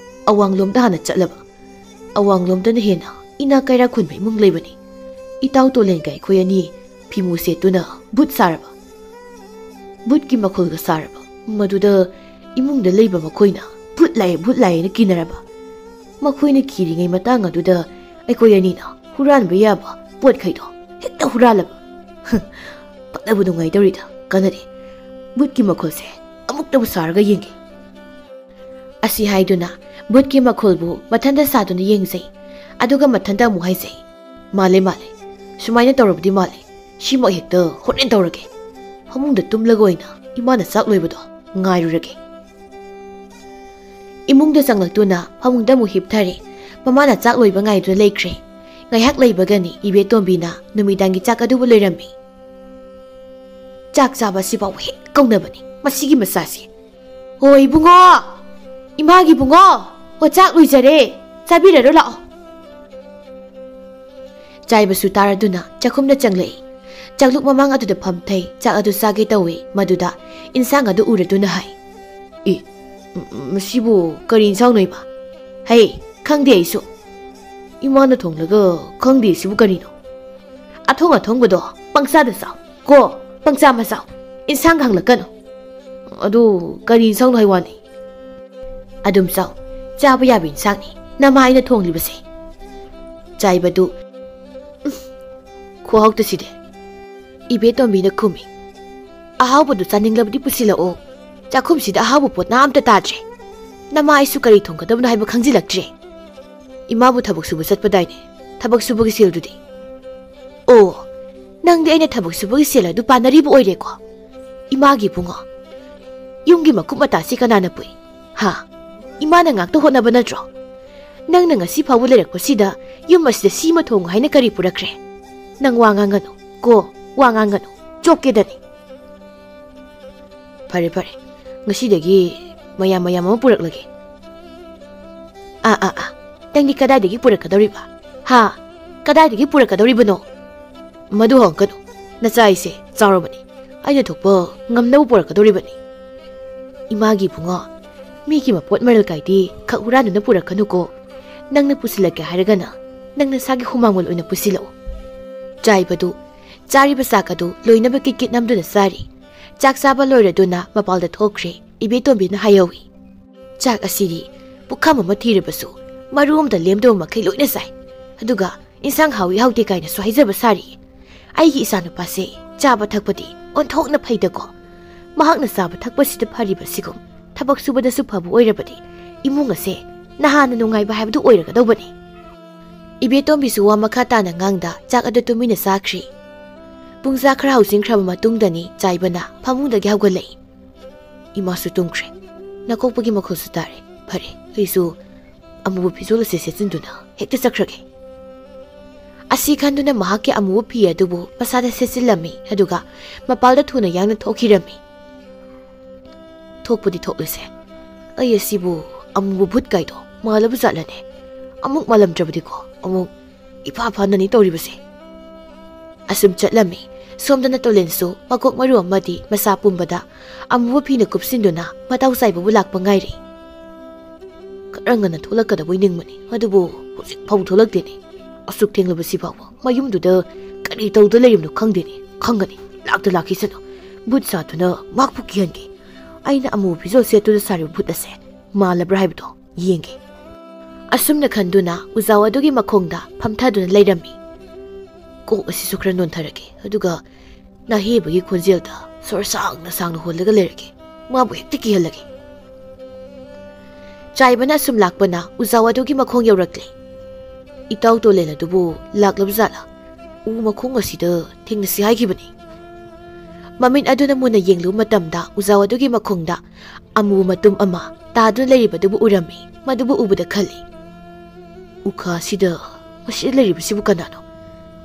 ꯑꯋꯥꯡꯂꯣꯝꯗ ꯍꯥꯟꯅ ꯆꯠꯂꯕ꯫ ꯑꯋꯥꯡꯂꯣꯝꯗꯅ ꯍꯦꯟꯅ ꯏꯅꯥꯛ ꯀꯩꯔꯥꯛ ꯈꯨꯟꯕ ꯏꯃꯨꯡ ꯂꯩꯕꯅꯤ꯫ ꯏꯇꯥꯎ ꯇꯣꯂꯦꯟꯒ ꯑꯩꯈꯣꯏ ꯑꯅꯤ ꯐꯤꯃꯨ ꯁꯦꯠꯇꯨꯅ ꯚꯨꯠ ꯁꯥꯔꯕ꯫ ꯚꯨꯠꯀꯤ ꯃꯈꯣꯜꯒ ꯁꯥꯔꯕ꯫ ꯃꯗꯨꯗ ꯏꯃꯨꯡꯗ ꯂꯩꯕ ꯃꯈꯣꯏꯅ "ꯚꯨꯠ ꯂꯥꯛꯑꯦ, ꯚꯨꯠ ꯂꯥꯛꯑꯦꯅ" ꯀꯤꯅꯔꯕ꯫ ꯃꯈꯣꯏꯅ ꯀꯤꯔꯤꯉꯩ ꯃꯇꯥꯡ ꯑꯗꯨꯗ ꯑꯩꯈꯣꯏ ꯑꯅꯤꯅ ꯍꯨꯔꯥꯟꯕ ꯌꯥꯕ ꯄꯣꯠꯈꯩꯗꯣ ꯍꯦꯛꯇ ꯍꯨꯔꯥꯜꯂꯕ꯫ ꯐꯠꯅꯕ ꯅꯨꯡꯉꯥꯏꯗꯧꯔꯤꯗ, ꯀꯥꯟꯅꯗꯦ꯫ ꯚꯨꯠꯀꯤ ꯃꯈꯣꯜꯁꯦ ꯑꯃꯨꯛꯇꯕꯨ ꯁꯥꯔꯒ ꯌꯦꯡꯒꯦ꯫ ꯑꯁꯤ ꯍꯥꯏꯗꯨꯅ ꯚꯨꯠꯀꯤ ꯃꯈꯣꯜꯕꯨ ꯃꯊꯟꯇ ꯁꯥꯗꯨꯅ ꯌꯦꯡꯖꯩ꯫ ꯑꯗꯨꯒ ꯃꯊꯟꯇ ꯑꯃꯨꯛ ꯍꯥꯏꯖꯩ, "ꯃꯥꯜꯂꯦ, ꯃꯥꯜꯂꯦ꯫ ꯁꯨꯃꯥꯏꯅ ꯇꯧꯔꯕꯗꯤ ꯃꯥꯜꯂꯦ꯫ ꯁꯤꯃꯛ ꯍꯦꯛꯇ ꯍꯣꯔꯦꯟ ꯇꯧꯔꯒꯦ꯫ ꯐꯃꯨꯡꯗ ꯇꯨꯝꯂꯒ ꯑꯣꯏꯅ ꯏꯃꯥꯅ ꯆꯥꯛ ꯂꯣꯏꯕꯗꯣ ꯉꯥꯏꯔꯨꯔꯒꯦ"꯫ ꯏꯃꯨꯡꯗ ꯆꯪꯂꯛꯇꯨꯅ ꯐꯃꯨꯡꯗ ꯑꯃꯨꯛ ꯍꯤꯞꯊꯔꯦ꯫ ꯃꯃꯥꯅ ꯆꯥꯛ ꯂꯣꯏꯕ ꯉꯥꯏꯗꯨꯅ ꯂꯩꯈ꯭ꯔꯦ꯫ ꯉꯥꯏꯍꯥꯛ ꯂꯩꯕꯒꯅꯤ ꯏꯕꯦꯇꯣꯝꯕꯤꯅ ꯅꯨꯃꯤꯗꯥꯡꯒꯤ ꯆꯥꯛ ꯑꯗꯨꯕꯨ ꯂꯣꯏꯔꯝꯃꯤ꯫ ꯆꯥꯛ ꯆꯥꯕ ꯑꯁꯤꯐꯥꯎ ꯍꯦꯛ ꯀꯧꯅꯕꯅꯤ ꯃꯁꯤꯒꯤ ꯃꯆꯥꯁꯤ꯫ "ꯍꯣ ꯏꯕꯨꯡꯉꯣ! ꯏꯃꯥꯒꯤ ꯏꯕꯨꯡꯉꯣ! ꯍꯣ, ꯆꯥꯛ ꯂꯣꯏꯖꯔꯦ꯫ ꯆꯥꯕꯤꯔꯔꯣ ꯂꯥꯛꯑꯣ"꯫ ꯆꯥꯏꯕꯁꯨ ꯇꯥꯔꯗꯨꯅ ꯆꯥꯛꯈꯨꯝꯗ ꯆꯪꯂꯛꯏ꯫ ꯆꯥꯛꯂꯨꯛ ꯃꯃꯥꯡ ꯑꯗꯨꯗ ꯐꯝꯊꯩ꯫ ꯆꯥꯛ ꯑꯗꯨ ꯆꯥꯒꯦ ꯇꯧꯏ꯫ ꯃꯗꯨꯗ ꯏꯟꯁꯥꯡ ꯑꯗꯨ ꯎꯔꯗꯨꯅ ꯍꯥꯏ, "ꯑꯦ, ꯃ-, ꯃꯁꯤꯕꯨ ꯀꯔꯤ ꯏꯟꯁꯥꯡꯅꯣ ꯏꯃꯥ?" "ꯍꯩ, ꯈꯪꯗꯦ ꯑꯩꯁꯨ꯫ ꯏꯃꯥꯅ ꯊꯣꯡꯂꯒ ꯈꯪꯗꯦ ꯁꯤꯕꯨ ꯀꯔꯤꯅꯣ?" "ꯑꯊꯣꯡ ꯑꯊꯣꯡꯕꯗꯣ ꯄꯪꯆꯥꯗ ꯆꯥꯎ ꯀꯣ, ꯄꯪꯆꯥ ꯃꯆꯥꯎ꯫ ꯏꯟꯁꯥꯡ ꯍꯪꯂꯛꯀꯅꯨ꯫ ꯑꯗꯨ ꯀꯔꯤ ꯏꯟꯁꯥꯡꯅꯣ ꯍꯥꯏ ꯋꯥꯅꯤ?" "ꯑꯗꯨꯝ ꯆꯥꯎ, ꯆꯥꯕ ꯌꯥꯕ ꯏꯟꯁꯥꯡꯅꯤ ꯅꯃꯥ ꯑꯩꯅ ꯊꯣꯡꯂꯤꯕꯁꯦ"꯫ ꯆꯥꯏꯕꯗꯨ, "ꯎꯝ, ꯈꯨꯍꯥꯎꯇ ꯁꯤꯗꯤ"꯫ ꯏꯕꯦꯇꯣꯝꯕꯤꯅ ꯈꯨꯝꯃꯤ, "ꯑꯍꯥꯎꯕꯗꯨ ꯆꯥꯅꯤꯡꯂꯕꯗꯤ ꯄꯨꯁꯤꯜꯂꯛꯑꯣ꯫ ꯆꯥꯛꯈꯨꯝꯁꯤꯗ ꯑꯍꯥꯎꯕ ꯄꯣꯠꯅ ꯑꯝꯇ ꯇꯥꯗ꯭ꯔꯦ꯫ ꯅꯃꯥ ꯑꯩꯁꯨ ꯀꯔꯤ ꯊꯣꯡꯒꯗꯕꯅꯣ ꯍꯥꯏꯕ ꯈꯪꯖꯤꯜꯂꯛꯇ꯭ꯔꯦ꯫ ꯏꯃꯥꯕꯨ ꯊꯕꯛ ꯁꯨꯕ ꯆꯠꯄꯗꯥꯏꯅꯦ? ꯊꯕꯛ ꯁꯨꯕꯒꯤ ꯁꯦꯜꯗꯨꯗꯤ?" "ꯑꯣ, ꯅꯪꯗꯤ ꯑꯩꯅ ꯊꯕꯛ ꯁꯨꯕꯒꯤ ꯁꯦꯜ ꯑꯗꯨ ꯄꯥꯟꯅꯔꯤꯕ ꯑꯣꯏꯔꯦꯀꯣ? ꯏꯃꯥꯒꯤ ꯏꯕꯨꯡꯉꯣ, ꯌꯨꯝꯒꯤ ꯃꯀꯨꯞ ꯃꯇꯥꯁꯤ ꯀꯅꯥꯅ ꯄꯨꯏ? ꯍꯥ? ꯏꯃꯥꯅ ꯉꯥꯛꯇ ꯍꯣꯠꯅꯕ ꯅꯠꯇ꯭ꯔꯣ? ꯅꯪꯅ ꯉꯁꯤ ꯐꯥꯎꯕ ꯂꯩꯔꯛꯄꯁꯤꯗ ꯌꯨꯝ ꯑꯁꯤꯗ ꯁꯤꯃ ꯊꯣꯡꯉꯨ ꯍꯥꯏꯅ ꯀꯔꯤ ꯄꯨꯔꯛꯈ꯭ꯔꯦ? ꯅꯪ ꯋꯥ ꯉꯥꯡꯒꯅꯨ ꯀꯣ꯫ ꯋꯥ ꯉꯥꯡꯒꯅꯨ, ꯆꯣꯞꯀꯦꯗꯅꯤ꯫ "ꯐꯔꯦ, ꯐꯔꯦ, ꯉꯁꯤꯗꯒꯤ ꯃꯌꯥꯝ ꯃꯌꯥꯝ ꯑꯃ ꯄꯨꯔꯛꯂꯒꯦ꯫ ꯑꯥ, ꯑꯥ, ꯑꯥ, ꯅꯪꯗꯤ ꯀꯗꯥꯏꯗꯒꯤ ꯄꯨꯔꯛꯀꯗꯧꯔꯤꯕ? ꯍꯥ? ꯀꯗꯥꯏꯗꯒꯤ ꯄꯨꯔꯛꯀꯗꯧꯔꯤꯕꯅꯣ?" "ꯃꯗꯨ ꯍꯪꯒꯅꯨ, ꯅꯆꯥ ꯑꯩꯁꯦ ꯆꯥꯎꯔꯕꯅꯤ, ꯑꯩꯅ ꯊꯣꯛꯄ ꯉꯝꯅꯕ ꯄꯨꯔꯛꯀꯗꯧꯔꯤꯕꯅꯤ꯫ ꯏꯃꯥꯒꯤ ꯏꯕꯨꯡꯉꯣ, ꯃꯤꯒꯤ ꯃꯄꯣꯠ ꯃꯔꯜ ꯀꯥꯏꯗꯤ ꯈꯛ ꯍꯨꯔꯥꯟꯗꯨꯅ ꯄꯨꯔꯛꯀꯅꯨꯀꯣ꯫ ꯅꯪꯅ ꯄꯨꯁꯤꯜꯂꯛꯀꯦ ꯍꯥꯏꯔꯒꯅ ꯅꯪ ꯅꯁꯥꯒꯤ ꯍꯨꯃꯥꯡꯃꯜ ꯑꯣꯏꯅ ꯄꯨꯁꯤꯜꯂꯛꯎ꯫" ꯆꯥꯏꯕꯗꯨ ꯆꯥꯔꯤꯕ ꯆꯥꯛ ꯑꯗꯨ ꯂꯣꯏꯅꯕ ꯀꯤꯠ ꯀꯤꯠ ꯅꯝꯗꯨꯅ ꯆꯥꯔꯤ꯫ ꯆꯥꯛ ꯆꯥꯕ ꯂꯣꯏꯔꯗꯨꯅ ꯃꯄꯥꯜꯗ ꯊꯣꯛꯈ꯭ꯔꯦ꯫ ꯏꯕꯦꯇꯣꯝꯕꯤꯅ ꯍꯥꯏꯍꯧꯏ, "ꯆꯥꯛ ꯑꯁꯤꯗꯤ ꯄꯨꯈꯝ ꯑꯃ ꯊꯤꯔꯕꯁꯨ ꯃꯔꯨ ꯑꯃꯇ ꯂꯦꯝꯗꯕ ꯃꯈꯩ ꯂꯣꯏꯅ ꯆꯥꯏ꯫ ꯑꯗꯨꯒ ꯏꯟꯁꯥꯡ ꯍꯥꯎꯏ ꯍꯥꯎꯇꯦ ꯀꯥꯏꯅꯁꯨ ꯍꯥꯏꯖꯕ ꯁꯥꯔꯤ꯫ ꯑꯩꯒꯤ ꯏꯆꯥꯅꯨꯄꯥꯁꯦ ꯆꯥꯕ ꯊꯛꯄꯗꯤ ꯑꯣꯟꯊꯣꯛꯅ ꯐꯩꯗꯀꯣ꯫ ꯃꯍꯥꯛꯅ ꯆꯥꯕ ꯊꯛꯄꯁꯤꯗ ꯐꯔꯤꯕꯁꯤꯒꯨꯝ ꯊꯕꯛ ꯁꯨꯕꯗꯁꯨ ꯐꯕ ꯑꯣꯏꯔꯕꯗꯤ ꯏꯃꯨꯡ ꯑꯁꯦ ꯅꯍꯥꯟꯅ ꯅꯨꯡꯉꯥꯏꯕ ꯍꯥꯏꯕꯗꯨ ꯑꯣꯏꯔꯒꯗꯧꯕꯅꯤ꯫" ꯏꯕꯦꯇꯣꯝꯕꯤꯁꯨ ꯋꯥ ꯃꯈꯥ ꯇꯥꯅ ꯉꯥꯡꯗ ꯆꯥꯛ ꯑꯗꯨ ꯇꯨꯃꯤꯟꯅ ꯆꯥꯈ꯭ꯔꯤ꯫ ꯄꯨꯡꯖꯥ ꯈꯔ ꯍꯧꯖꯤꯟꯈ꯭ꯔꯕ ꯃꯇꯨꯡꯗꯅꯤ ꯆꯥꯏꯕꯅ ꯐꯃꯨꯡꯗꯒꯤ ꯍꯧꯒꯠꯂꯛꯏ꯫ "ꯏꯃꯥꯁꯨ ꯇꯨꯝꯈ꯭ꯔꯦ꯫ ꯅꯥꯀꯣꯛꯄꯒꯤ ꯃꯈꯣꯜꯁꯨ ꯇꯥꯔꯦ꯫ ꯐꯔꯦ, ꯑꯩꯁꯨ ꯑꯃꯨꯕ ꯐꯤꯖꯣꯜ ꯑꯁꯤ ꯁꯦꯠꯆꯤꯟꯗꯨꯅ ꯍꯦꯛꯇ ꯆꯠꯈ꯭ꯔꯒꯦ꯫" ꯑꯁꯤ ꯈꯟꯗꯨꯅ ꯃꯍꯥꯛꯀꯤ ꯑꯃꯨꯕ ꯐꯤ ꯑꯗꯨꯕꯨ ꯃꯁꯥꯗ ꯁꯦꯠꯆꯤꯜꯂꯝꯃꯤ, ꯑꯗꯨꯒ ꯃꯄꯥꯜꯗ ꯊꯨꯅ ꯌꯥꯡꯅ ꯊꯣꯛꯈꯤꯔꯝꯃꯤ꯫ "ꯊꯣꯛꯄꯗꯤ ꯊꯣꯛꯂꯁꯦ, ꯑꯩ ꯑꯁꯤꯕꯨ ꯑꯃꯨꯕ ꯚꯨꯠ ꯀꯥꯏꯗꯣ ꯃꯥꯜꯂꯕ ꯖꯥꯠꯂꯅꯦ? ꯑꯃꯨꯛ ꯃꯥꯜꯂꯝꯗ꯭ꯔꯕꯗꯤꯀꯣ, ꯑꯃꯨꯛ ꯏꯐꯥ ꯐꯥꯅꯅꯤ ꯇꯧꯔꯤꯕꯁꯦ꯫" ꯑꯁꯨꯝ ꯆꯠꯂꯝꯃꯤ꯫ ꯁꯣꯝꯗꯅ ꯇꯣꯂꯦꯟꯁꯨ ꯃꯀꯣꯛ ꯃꯔꯨ ꯑꯃꯗꯤ ꯃꯁꯥ ꯄꯨꯝꯕꯗ ꯑꯃꯨꯕ ꯐꯤꯅ ꯀꯨꯞꯁꯤꯟꯗꯨꯅ ꯃꯇꯥꯎ ꯆꯥꯏꯕꯕꯨ ꯂꯥꯛꯄ ꯉꯥꯏꯔꯤ꯫ "ꯈꯔ ꯉꯟꯅ ꯊꯣꯛꯂꯛꯀꯗꯕꯣꯏ ꯅꯤꯡꯕꯅꯤ, ꯑꯗꯨꯕꯨ ꯍꯧꯖꯤꯛ ꯐꯥꯎ ꯊꯣꯛꯂꯛꯇꯦꯅꯦ꯫ ꯑꯁꯨꯛ ꯊꯦꯡꯂꯕꯁꯤ ꯐꯥꯎꯕ ꯃꯌꯨꯝꯗꯨꯗ ꯀꯔꯤ ꯇꯧꯗꯨꯅ ꯂꯩꯔꯤꯕꯅꯣ ꯈꯪꯗꯦꯅꯦ꯫ ꯈꯪꯒꯅꯤ, ꯂꯥꯛꯇ ꯂꯥꯛꯈꯤꯁꯅꯨ꯫ ꯚꯨꯠ ꯁꯥꯗꯨꯅ ꯃꯍꯥꯛꯄꯨ ꯀꯤꯍꯟꯒꯦ꯫ ꯑꯩꯅ ꯑꯃꯨꯕ ꯐꯤꯖꯣꯜ ꯁꯦꯠꯇꯨꯅ ꯁꯥꯔꯤꯕ ꯚꯨꯠ ꯑꯁꯦ ꯃꯥꯜꯂꯕ꯭ꯔꯥ ꯍꯥꯏꯕꯗꯣ ꯌꯦꯡꯒꯦ꯫" ꯑꯁꯨꯝꯅ ꯈꯟꯗꯨꯅ ꯎꯖꯥꯎ ꯑꯗꯨꯒꯤ ꯃꯈꯣꯡꯗ ꯐꯝꯊꯗꯨꯅ ꯂꯩꯔꯝꯃꯤ꯫ "ꯀꯣꯛ ꯑꯁꯤꯁꯨ ꯈꯔ ꯅꯣꯟꯊꯔꯒꯦ, ꯑꯗꯨꯒ ꯅꯥꯍꯦꯕꯒꯤ ꯈꯣꯟꯖꯦꯜꯗ ꯁꯣꯔ ꯁꯥꯡꯅ ꯁꯥꯡꯅ ꯍꯣꯜꯂꯒ ꯂꯩꯔꯒꯦ꯫ ꯃꯥꯕꯨ ꯍꯦꯛꯇ ꯀꯤꯍꯜꯂꯒꯦ꯫" ꯆꯥꯏꯕꯅ ꯑꯁꯨꯝ ꯂꯥꯛꯄꯅ ꯎꯖꯥꯎ ꯑꯗꯨꯒꯤ ꯃꯈꯣꯡ ꯌꯧꯔꯛꯂꯦ꯫ "ꯏꯇꯥꯎ ꯇꯣꯂꯦꯟ ꯑꯗꯨꯕꯨ ꯂꯥꯛꯂꯕ ꯖꯥꯠꯂꯥ? ꯎ ꯃꯈꯣꯡ ꯑꯁꯤꯗ ꯊꯦꯡꯅꯁꯤ ꯍꯥꯏꯈꯤꯕꯅꯤ꯫" ꯃꯃꯤꯠ ꯑꯗꯨꯅ ꯃꯨꯟꯅ ꯌꯦꯡꯂꯨꯕ ꯃꯇꯝꯗ ꯎꯖꯥꯎ ꯑꯗꯨꯒꯤ ꯃꯈꯣꯡꯗ ꯑꯃꯨꯕ ꯃꯇꯨꯝ ꯑꯃ ꯇꯥꯗꯨꯅ ꯂꯩꯔꯤꯕꯗꯨꯕꯨ ꯎꯔꯝꯃꯤ꯫ ꯃꯗꯨꯕꯨ ꯎꯕꯗ ꯈꯜꯂꯤ, "ꯎꯈꯥꯁꯤꯗ ꯃꯁꯤꯗ ꯂꯩꯔꯤꯕꯁꯤꯕꯨ ꯀꯅꯥꯅꯣ?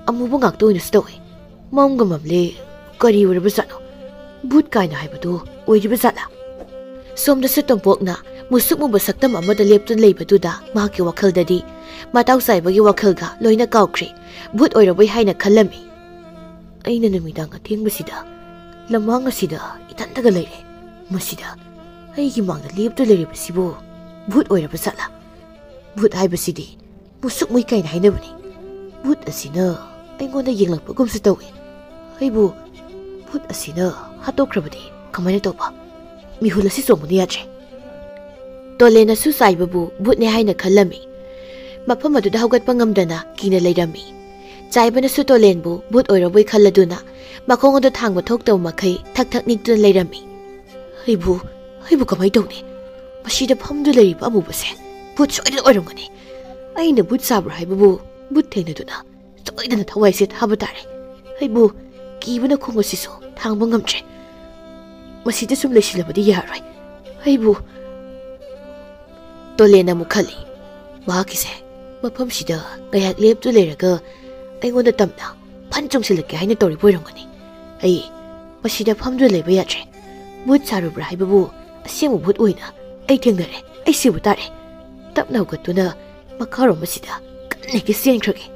ꯑꯃꯨꯕ ꯉꯥꯛꯇ ꯑꯣꯏꯅꯁꯨ ꯇꯧꯏ꯫ ꯃꯝꯒ ꯃꯝꯂꯦ꯫ ꯀꯔꯤ ꯑꯣꯏꯔꯕꯖꯥꯠꯅꯣ? ꯚꯨꯠ ꯀꯥꯏꯅ ꯍꯥꯏꯕꯗꯨ ꯑꯣꯏꯔꯤꯕꯖꯥꯠꯂꯥ? ꯁꯣꯝꯗꯁꯨ ꯇꯣꯝꯄꯣꯛꯅ ꯃꯨꯁꯨꯛ ꯃꯨꯕ ꯁꯛꯇꯝ ꯑꯃꯗ ꯂꯦꯞꯇꯨꯅ ꯂꯩꯕꯗꯨꯗ ꯃꯍꯥꯛꯀꯤ ꯋꯥꯈꯜꯗꯗꯤ ꯃꯇꯥꯎ ꯆꯥꯏꯕꯒꯤ ꯋꯥꯈꯜꯒ ꯂꯣꯏꯅ ꯀꯥꯎꯈ꯭ꯔꯦ꯫ ꯚꯨꯠ ꯑꯣꯏꯔꯕꯣꯏ ꯍꯥꯏꯅ ꯈꯜꯂꯝꯃꯤ꯫ ꯑꯩꯅ ꯅꯨꯃꯤꯗꯥꯡ ꯑꯊꯦꯡꯕꯁꯤꯗ ꯂꯝꯍꯥꯡ ꯑꯁꯤꯗ ꯏꯊꯟꯇꯒ ꯂꯩꯔꯦ꯫ ꯃꯁꯤꯗ ꯑꯩꯒꯤ ꯃꯥꯡꯗ ꯂꯦꯞꯇꯨꯅ ꯂꯩꯔꯤꯕꯁꯤꯕꯨ ꯚꯨꯠ ꯑꯣꯏꯔꯕ ꯖꯥꯠꯂꯥ? ꯚꯨꯠ ꯍꯥꯏꯕꯁꯤꯗꯤ ꯃꯨꯁꯨꯛ ꯃꯨꯏ ꯀꯥꯏꯅ ꯍꯥꯏꯅꯕꯅꯤ꯫ ꯚꯨꯠ ꯑꯁꯤꯅ ꯑꯩꯉꯣꯟꯗ ꯌꯦꯡꯂꯛꯄꯒꯨꯝꯁꯨ ꯇꯧꯏ꯫ ꯑꯩꯕꯨ ꯚꯨꯠ ꯑꯁꯤꯅ ꯍꯥꯠꯇꯣꯛꯈ꯭ꯔꯕꯗꯤ ꯀꯃꯥꯏꯅ ꯇꯧꯕ? ꯃꯤꯍꯨꯜ ꯑꯁꯤ ꯆꯣꯡꯕꯅ ꯌꯥꯗ꯭ꯔꯦ꯫ ꯇꯣꯂꯦꯟꯅꯁꯨ ꯆꯥꯏꯕꯕꯨ ꯚꯨꯠꯅꯦ ꯍꯥꯏꯅ ꯈꯜꯂꯝꯃꯤ꯫ ꯃꯐꯝ ꯑꯗꯨꯗ ꯍꯧꯒꯠꯄ ꯉꯝꯗꯅ ꯀꯤꯅ ꯂꯩꯔꯝꯃꯤ꯫ ꯆꯥꯏꯕꯅꯁꯨ ꯇꯣꯂꯦꯟꯕꯨ ꯚꯨꯠ ꯑꯣꯏꯔꯕꯣꯏ ꯈꯜꯂꯗꯨꯅ ꯃꯈꯣꯡ ꯑꯗꯨ ꯊꯥꯡꯕ ꯊꯣꯛꯇꯕ ꯃꯈꯩ ꯊꯛ ꯊꯛ ꯅꯤꯛꯇꯨꯅ ꯂꯩꯔꯝꯃꯤ꯫ "ꯑꯩꯕꯨ, ꯑꯩꯕꯨ ꯀꯃꯥꯏ ꯇꯧꯅꯤ? ꯃꯁꯤꯗ ꯐꯝꯗꯨꯅ ꯂꯩꯔꯤꯕ ꯑꯃꯨꯕꯁꯦ ꯚꯨꯠ ꯁꯣꯏꯗꯅ ꯑꯣꯏꯔꯝꯒꯅꯤ꯫ ꯑꯩꯅ ꯚꯨꯠ ꯁꯥꯕ꯭ꯔꯥ ꯍꯥꯏꯕꯕꯨ ꯚꯨꯠ ꯊꯦꯡꯅꯗꯨꯅ ꯁꯣꯏꯗꯅ ꯊꯋꯥꯏꯁꯦ ꯊꯥꯕ ꯇꯥꯔꯦ꯫ ꯑꯩꯕꯨ ꯀꯤꯕꯅ ꯈꯣꯡ ꯑꯁꯤꯁꯨ ꯊꯥꯡꯕ ꯉꯝꯗ꯭ꯔꯦ꯫ ꯃꯁꯤꯗ ꯁꯨꯝ ꯂꯩꯁꯤꯜꯂꯕꯗꯤ ꯌꯥꯔꯣꯏ꯫ ꯑꯩꯕꯨ" ꯇꯣꯂꯦꯟ ꯑꯃꯨꯛ ꯈꯜꯂꯤ꯫ ꯃꯍꯥꯛꯀꯤꯁꯦ ꯃꯐꯝꯁꯤꯗ ꯉꯥꯏꯍꯥꯛ ꯂꯦꯞꯇꯨ ꯂꯩꯔꯒ ꯑꯩꯉꯣꯟꯗ ꯇꯝꯅ ꯐꯟ ꯆꯣꯡꯁꯤꯜꯂꯛꯀꯦ ꯍꯥꯏꯅ ꯇꯧꯔꯤꯕ ꯑꯣꯏꯔꯝꯒꯅꯤ꯫ ꯑꯩ ꯃꯁꯤꯗ ꯐꯝꯗꯨꯅ ꯂꯩꯕ ꯌꯥꯗ꯭ꯔꯦ꯫ ꯚꯨꯠ ꯁꯥꯔꯨꯕ꯭ꯔꯥ ꯍꯥꯏꯕꯕꯨ ꯑꯁꯦꯡꯕ ꯚꯨꯠ ꯑꯣꯏꯅ ꯑꯩ ꯊꯦꯡꯅꯔꯦ꯫ ꯑꯩ ꯁꯤꯕ ꯇꯥꯔꯦ꯫ ꯇꯞꯅ ꯍꯧꯒꯠꯇꯨꯅ ꯃꯈꯥꯔꯣꯝ ꯑꯁꯤꯗ ꯀꯟꯅ ꯍꯦꯛꯇ ꯆꯦꯟꯈ꯭ꯔꯒꯦ꯫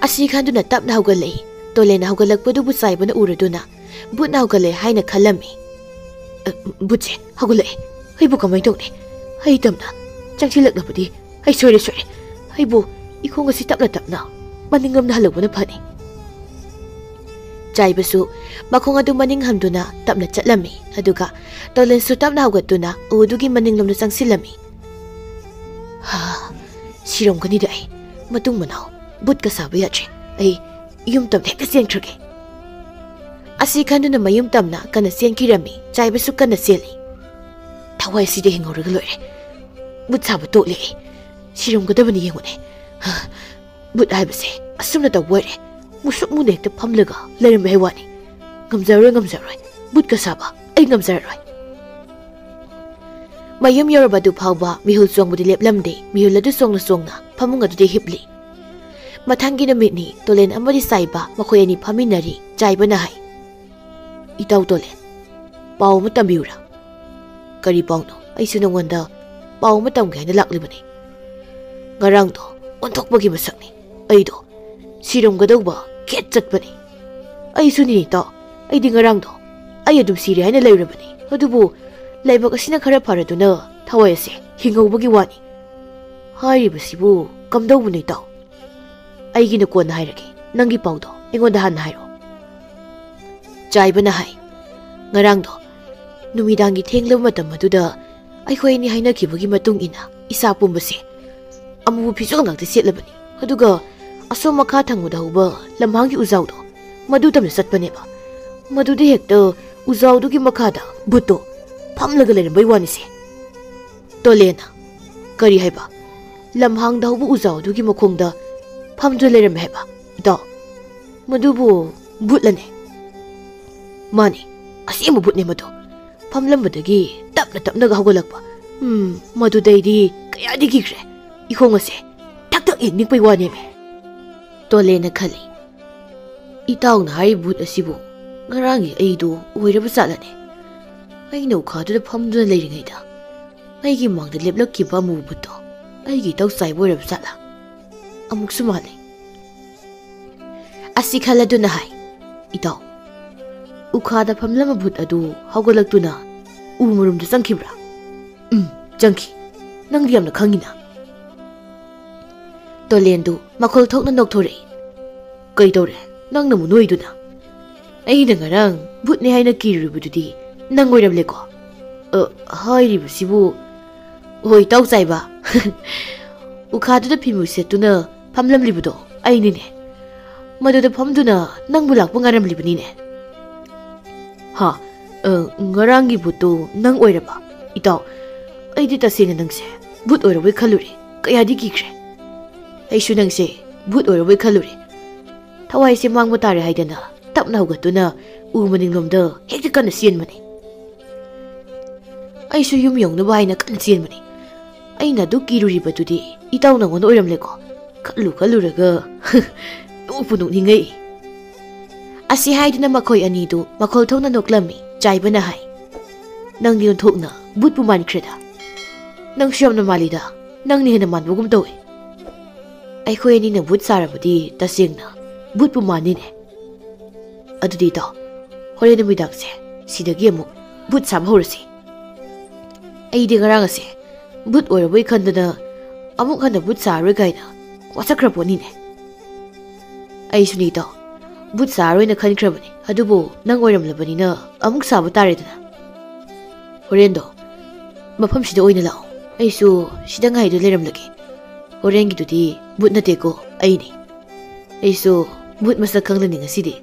ꯑꯁꯤ ꯈꯟꯗꯨꯅ ꯇꯞꯅ ꯍꯧꯒꯠꯂꯛꯏ꯫ ꯇꯣꯂꯦꯟꯅ ꯍꯧꯒꯠꯂꯛꯄꯗꯨꯕꯨ ꯆꯥꯏꯕꯅ ꯎꯔꯗꯨꯅ ꯚꯨꯠꯅ ꯍꯧꯒꯠꯂꯛꯑꯦ ꯍꯥꯏꯅ ꯈꯜꯂꯝꯃꯤ꯫ "ꯑ, ꯚꯨꯠꯁꯦ ꯍꯧꯒꯠꯂꯛꯑꯦ꯫ ꯑꯩꯕꯨ ꯀꯃꯥꯏꯅ ꯇꯧꯅꯤ? ꯑꯩ ꯇꯝꯅ ꯆꯪꯁꯤꯜꯂꯛꯂꯕꯗꯤ ꯑꯩ ꯁꯣꯏꯔꯦ, ꯁꯣꯏꯔꯦ꯫ ꯑꯩꯕꯨ ꯏꯈꯣꯡ ꯑꯁꯤ ꯇꯞꯅ ꯇꯞꯅ ꯃꯅꯤꯡꯂꯣꯝꯗ ꯍꯜꯂꯛꯄꯅ ꯐꯅꯤ꯫" ꯆꯥꯏꯕꯁꯨ ꯃꯈꯣꯡ ꯑꯗꯨ ꯃꯅꯤꯡ ꯍꯟꯗꯨꯅ ꯇꯞꯅ ꯆꯠꯂꯝꯃꯤ꯫ ꯑꯗꯨꯒ ꯇꯣꯂꯦꯟꯁꯨ ꯇꯞꯅ ꯍꯧꯒꯠꯇꯨꯅ ꯎꯗꯨꯒꯤ ꯃꯅꯤꯡꯂꯣꯝꯗ ꯆꯪꯁꯤꯜꯂꯝꯃꯤ꯫ "ꯍꯥ, ꯁꯤꯔꯝꯒꯅꯤꯗ ꯑꯩ꯫ ꯃꯇꯨꯡ ꯃꯅꯥꯎ ꯚꯨꯠꯀ ꯁꯥꯕ ꯌꯥꯗ꯭ꯔꯦ꯫ ꯑꯩ ꯌꯨꯝ ꯇꯝꯅ ꯍꯦꯛꯇ ꯆꯦꯟꯈ꯭ꯔꯒꯦ꯫" ꯑꯁꯤ ꯈꯟꯗꯨꯅ ꯃꯌꯨꯝ ꯇꯝꯅ ꯀꯟꯅ ꯆꯦꯟꯈꯤꯔꯝꯃꯤ꯫ ꯆꯥꯏꯕꯁꯨ ꯀꯟꯅ ꯆꯦꯜꯂꯤ꯫ "ꯊꯋꯥꯏꯁꯤꯗ ꯍꯤꯡꯍꯧꯔꯒ ꯂꯣꯏꯔꯦ꯫ ꯚꯨꯠ ꯁꯥꯕ ꯇꯣꯛꯂꯦ ꯑꯩ꯫ ꯁꯤꯔꯝꯒꯗꯕꯅꯤ ꯌꯦꯡꯉꯨꯅꯦ꯫ ꯍꯥ, ꯚꯨꯠ ꯍꯥꯏꯕꯁꯦ ꯑꯁꯨꯝꯅ ꯇꯧꯕ ꯑꯣꯏꯔꯦ꯫ ꯃꯨꯁꯨꯛ ꯃꯨꯅ ꯍꯦꯛꯇ ꯐꯝꯂꯒ ꯂꯩꯔꯝꯕ ꯍꯥꯏ ꯋꯥꯅꯤ꯫ ꯉꯝꯖꯔꯣꯏ, ꯉꯝꯖꯔꯣꯏ꯫ ꯚꯨꯠꯀ ꯁꯥꯕ ꯑꯩ ꯉꯝꯖꯔꯔꯣꯏ꯫" ꯃꯌꯨꯝ ꯌꯧꯔꯕꯗꯨ ꯐꯥꯎꯕ ꯃꯤꯍꯨꯜ ꯆꯣꯡꯕꯗꯤ ꯂꯦꯞꯂꯝꯗꯦ꯫ ꯃꯤꯍꯨꯜ ꯑꯗꯨ ꯆꯣꯡꯅ ꯆꯣꯡꯅ ꯐꯃꯨꯡ ꯑꯗꯨꯗ ꯍꯤꯞꯂꯤ꯫ ꯃꯊꯪꯒꯤ ꯅꯨꯃꯤꯠꯅꯤ꯫ ꯇꯣꯂꯦꯟ ꯑꯃꯗꯤ ꯆꯥꯏꯕ ꯃꯈꯣꯏ ꯑꯅꯤ ꯐꯝꯃꯤꯟꯅꯔꯤ꯫ ꯆꯥꯏꯕꯅ ꯍꯥꯏ, "ꯏꯇꯥꯎ ꯇꯣꯂꯦꯟ, ꯄꯥꯎ ꯑꯃ ꯇꯝꯕꯤꯌꯨꯔꯥ?" "ꯀꯔꯤ ꯄꯥꯎꯅꯣ? ꯑꯩꯁꯨ ꯅꯉꯣꯟꯗ ꯄꯥꯎ ꯑꯃ ꯇꯝꯒꯦ ꯍꯥꯏꯅ ꯂꯥꯛꯂꯤꯕꯅꯤ꯫ ꯉꯔꯥꯡꯗꯣ ꯑꯣꯟꯊꯣꯛꯄꯒꯤ ꯃꯁꯛꯅꯤ꯫ ꯑꯩꯗꯣ ꯁꯤꯔꯝꯒꯗꯧꯕ ꯈꯦꯠ ꯆꯠꯄꯅꯤ꯫ ꯑꯩꯁꯨꯅꯤ ꯏꯇꯥꯎ꯫ ꯑꯩꯗꯤ ꯉꯔꯥꯡꯗꯣ ꯑꯩ ꯑꯗꯨꯝ ꯁꯤꯔꯦ ꯍꯥꯏꯅ ꯂꯩꯔꯨꯔꯕꯅꯤ꯫ ꯑꯗꯨꯕꯨ ꯂꯥꯏꯕꯛ ꯑꯁꯤꯅ ꯈꯔ ꯐꯔꯗꯨꯅ ꯊꯋꯥꯏ ꯑꯁꯦ ꯍꯤꯡꯍꯧꯕꯒꯤ ꯋꯥꯅꯤ꯫ ꯍꯥꯏꯔꯤꯕꯁꯤꯕꯨ ꯀꯝꯗꯧꯕꯅꯣ ꯏꯇꯥꯎ? ꯑꯩꯒꯤꯅ ꯀꯣꯟꯅ ꯍꯥꯏꯔꯒꯦ꯫ ꯅꯪꯒꯤ ꯄꯥꯎꯗꯣ ꯑꯩꯉꯣꯟꯗ ꯍꯥꯟꯅ ꯍꯥꯏꯔꯣ꯫" ꯆꯥꯏꯕꯅ ꯍꯥꯏ, "ꯉꯔꯥꯡꯗꯣ ꯅꯨꯃꯤꯗꯥꯡꯒꯤ ꯊꯦꯡꯂꯕ ꯃꯇꯝ ꯑꯗꯨꯗ ꯑꯩꯈꯣꯏ ꯑꯅꯤ ꯍꯥꯏꯅꯈꯤꯕꯒꯤ ꯃꯇꯨꯡ ꯏꯟꯅ ꯏꯁꯥ ꯄꯨꯝꯕꯁꯦ ꯑꯃꯨꯕ ꯐꯤꯖꯣꯜ ꯉꯥꯛꯇ ꯁꯦꯠꯂꯕꯅꯤ꯫ ꯑꯗꯨꯒ ꯑꯁꯣꯝ ꯃꯈꯥ ꯊꯪꯕꯗ ꯍꯧꯕ ꯂꯝꯍꯥꯡꯒꯤ ꯎꯖꯥꯎꯗꯣ ꯃꯗꯨ ꯇꯝꯅ ꯆꯠꯄꯅꯦꯕ꯫ ꯃꯗꯨꯗ ꯍꯦꯛꯇ ꯎꯖꯥꯎꯗꯨꯒꯤ ꯃꯈꯥꯗ ꯚꯨꯠꯇꯣ ꯐꯝꯂꯒ ꯂꯩꯔꯝꯕꯩ ꯋꯥꯅꯤꯁꯦ꯫" ꯇꯣꯂꯦꯅ, "ꯀꯔꯤ ꯍꯥꯏꯕ? ꯂꯝꯍꯥꯡꯗ ꯍꯧꯕ ꯎꯖꯥꯎꯗꯨꯒꯤ ꯃꯈꯣꯡꯗ ꯐꯝꯗꯨꯅ ꯂꯩꯔꯝꯃꯦ ꯍꯥꯏꯕ? ꯏꯇꯥꯎ, ꯃꯗꯨꯕꯨ ꯚꯨꯠꯂꯅꯦ?" "ꯃꯥꯅꯤ, ꯑꯁꯦꯡꯕ ꯚꯨꯠꯅꯦ ꯃꯗꯨ꯫ ꯐꯝꯂꯝꯕꯗꯒꯤ ꯇꯞꯅ ꯇꯞꯅꯒ ꯍꯧꯒꯠꯂꯛꯄ꯫ ꯎꯝ, ꯃꯗꯨꯗꯩꯗꯤ ꯀꯌꯥꯗꯤ ꯀꯤꯈ꯭ꯔꯦ꯫ ꯏꯈꯣꯡ ꯑꯁꯦ ꯊꯛ ꯊꯛ ꯍꯦꯛ ꯅꯤꯛꯄꯩ ꯋꯥꯅꯦꯃꯦ꯫" ꯇꯣꯂꯦꯅ ꯈꯜꯂꯤ, "ꯏꯇꯥꯎꯅ ꯍꯥꯏꯔꯤꯕ ꯚꯨꯠ ꯑꯁꯤꯕꯨ ꯉꯔꯥꯡꯒꯤ ꯑꯩꯗꯨ ꯑꯣꯏꯔꯕ ꯖꯥꯠꯂꯅꯦ? ꯑꯩꯅ ꯎꯈꯥꯗꯨꯗ ꯐꯝꯗꯨꯅ ꯂꯩꯔꯤꯉꯩꯗ ꯑꯩꯒꯤ ꯃꯥꯡꯗ ꯂꯦꯞꯂꯛꯈꯤꯕ ꯑꯃꯨꯕ ꯚꯨꯠꯇꯣ ꯑꯩꯒꯤ ꯏꯇꯥꯎ ꯆꯥꯏꯕ ꯑꯣꯏꯔꯕ ꯖꯥꯠꯂꯥ? ꯑꯃꯨꯛꯁꯨ ꯃꯥꯜꯂꯦ꯫" ꯑꯁꯤ ꯈꯜꯂꯗꯨꯅ ꯍꯥꯏ, "ꯏꯇꯥꯎ, ꯎꯈꯥꯗ ꯐꯝꯂꯝꯕ ꯚꯨꯠ ꯑꯗꯨ ꯍꯧꯒꯠꯂꯛꯇꯨꯅ ꯎ ꯃꯔꯨꯝꯗ ꯆꯪꯈꯤꯕ꯭ꯔꯥ?" "ꯎꯝ, ꯆꯪꯈꯤ꯫ ꯅꯪꯗꯤ ꯌꯥꯝꯅ ꯈꯪꯉꯤꯅ꯫" ꯇꯣꯂꯦꯟꯗꯨ ꯃꯈꯣꯜ ꯊꯣꯛꯅ ꯅꯣꯛꯊꯣꯔꯛꯏ꯫ "ꯀꯩꯗꯧꯔꯦ? ꯅꯪꯅ ꯑꯃꯨꯛ ꯅꯣꯏꯗꯨꯅ?" "ꯑꯩꯅ ꯉꯔꯥꯡ ꯚꯨꯠꯅꯦ ꯍꯥꯏꯅ ꯀꯤꯔꯨꯔꯤꯕꯗꯨꯗꯤ ꯅꯪ ꯑꯣꯏꯔꯝꯂꯦꯀꯣ?" "ꯑ, ꯍꯥꯏꯔꯤꯕꯁꯤꯕꯨ?" "ꯍꯣꯏ, ꯏꯇꯥꯎ ꯆꯥꯏꯕ꯫ ꯎꯈꯥꯗꯨꯗ ꯐꯤꯃꯨ ꯁꯦꯠꯇꯨꯅ ꯐꯝꯂꯝꯂꯤꯕꯗꯣ ꯑꯩꯅꯤꯅꯦ꯫ ꯃꯗꯨꯗ ꯐꯝꯗꯨꯅ ꯅꯪꯕꯨ ꯂꯥꯛꯄ ꯉꯥꯏꯔꯝꯂꯤꯕꯅꯤꯅꯦ꯫" "ꯍꯥ? ꯑ, ꯉꯔꯥꯡꯒꯤ ꯚꯨꯠꯇꯨ ꯅꯪ ꯑꯣꯏꯔꯕ? ꯏꯇꯥꯎ, ꯑꯩꯗꯤ ꯇꯁꯦꯡꯅ ꯅꯪꯁꯦ ꯚꯨꯠ ꯑꯣꯏꯔꯕꯣꯏ ꯈꯜꯂꯨꯔꯦ꯫ ꯀꯌꯥꯗꯤ ꯀꯤꯈ꯭ꯔꯦ꯫ ꯑꯩꯁꯨ ꯅꯪꯁꯦ ꯚꯨꯠ ꯑꯣꯏꯔꯕꯣꯏ ꯈꯜꯂꯨꯔꯦ꯫" ꯊꯋꯥꯏꯁꯦ ꯃꯥꯡꯕ ꯇꯥꯔꯦ ꯍꯥꯏꯗꯅ ꯇꯞꯅ ꯍꯧꯒꯠꯇꯨꯅ ꯎ ꯃꯅꯤꯡꯂꯣꯝꯗ ꯍꯦꯛꯇ ꯀꯟꯅ ꯆꯦꯟꯕꯅꯤ꯫ ꯑꯩꯁꯨ ꯌꯨꯝ ꯌꯧꯅꯕ ꯍꯥꯏꯅ ꯀꯟꯅ ꯆꯦꯟꯕꯅꯤ꯫ ꯑꯩꯅ ꯑꯗꯨ ꯀꯤꯔꯨꯔꯤꯕꯗꯨꯗꯤ ꯏꯇꯥꯎ ꯅꯪꯉꯣꯟꯗ ꯑꯣꯏꯔꯝꯂꯦꯀꯣ? ꯈꯜꯂꯨ ꯈꯜꯂꯨꯔꯒ ꯅꯣꯛꯄꯨ ꯅꯣꯛꯅꯤꯡꯉꯛꯏ꯫ ꯑꯁꯤ ꯍꯥꯏꯗꯨꯅ ꯃꯈꯣꯏ ꯑꯅꯤꯗꯨ ꯃꯈꯣꯜ ꯊꯣꯛꯅ ꯅꯣꯛꯂꯝꯃꯤ꯫ ꯆꯥꯏꯕꯅ ꯍꯥꯏ, "ꯅꯪꯗꯤ ꯑꯣꯟꯊꯣꯛꯅ ꯕꯨꯠꯄꯨ ꯃꯥꯟꯈ꯭ꯔꯦꯗ꯫ ꯅꯪꯁꯨ ꯌꯥꯝꯅ ꯃꯥꯜꯂꯤꯗ, ꯅꯪꯅ ꯍꯦꯟꯅ ꯃꯥꯟꯕꯒꯨꯝ ꯇꯧꯏ꯫ ꯑꯩꯈꯣꯏ ꯑꯅꯤꯅ ꯕꯨꯠ ꯁꯥꯔꯕꯗꯤ ꯇꯁꯦꯡꯅ ꯕꯨꯠꯄꯨ ꯃꯥꯟꯅꯤꯅꯦ꯫ ꯑꯗꯨꯗꯤ ꯏꯇꯥꯎ, ꯍꯣꯔꯦꯟ ꯅꯨꯃꯤꯗꯥꯡꯁꯦ ꯁꯤꯗꯒꯤ ꯑꯃꯨꯛ ꯕꯨꯠ ꯁꯥꯕ ꯍꯧꯔꯁꯤ꯫ ꯑꯩꯗꯤ ꯉꯔꯥꯡ ꯑꯁꯦ ꯕꯨꯠ ꯑꯣꯏꯔꯕꯣꯏ ꯈꯟꯗꯅ ꯑꯃꯨꯛ ꯍꯟꯅ ꯕꯨꯠ ꯁꯥꯔꯔꯣꯏ ꯀꯥꯏꯅ ꯋꯥꯁꯛꯈ꯭ꯔ ꯄꯣꯠꯅꯤꯅꯦ꯫" "ꯑꯩꯁꯨꯅꯤ ꯏꯇꯥꯎ, ꯕꯨꯠ ꯁꯥꯔꯔꯣꯏꯅ ꯈꯟꯈ꯭ꯔꯕꯅꯤ, ꯑꯗꯨꯕꯨ ꯅꯪ ꯑꯣꯏꯔꯝꯂꯕꯅꯤꯅ ꯑꯃꯨꯛ ꯁꯥꯕ ꯇꯥꯔꯦꯗꯅ꯫ ꯍꯣꯔꯦꯟꯗꯣ ꯃꯐꯝꯁꯤꯗ ꯑꯣꯏꯅ ꯂꯥꯛꯑꯣ, ꯑꯩꯁꯨ ꯁꯤꯗ ꯉꯥꯏꯗꯨ ꯂꯩꯔꯝꯂꯒꯦ꯫ ꯍꯣꯔꯦꯟꯒꯤꯗꯨꯗꯤ ꯕꯨꯠ ꯅꯠꯇꯦꯀꯣ, ꯑꯩꯅꯤ꯫ ꯑꯩꯁꯨ ꯕꯨꯠ ꯃꯁꯛ ꯈꯪꯂꯅꯤ ꯉꯁꯤꯗꯤ꯫"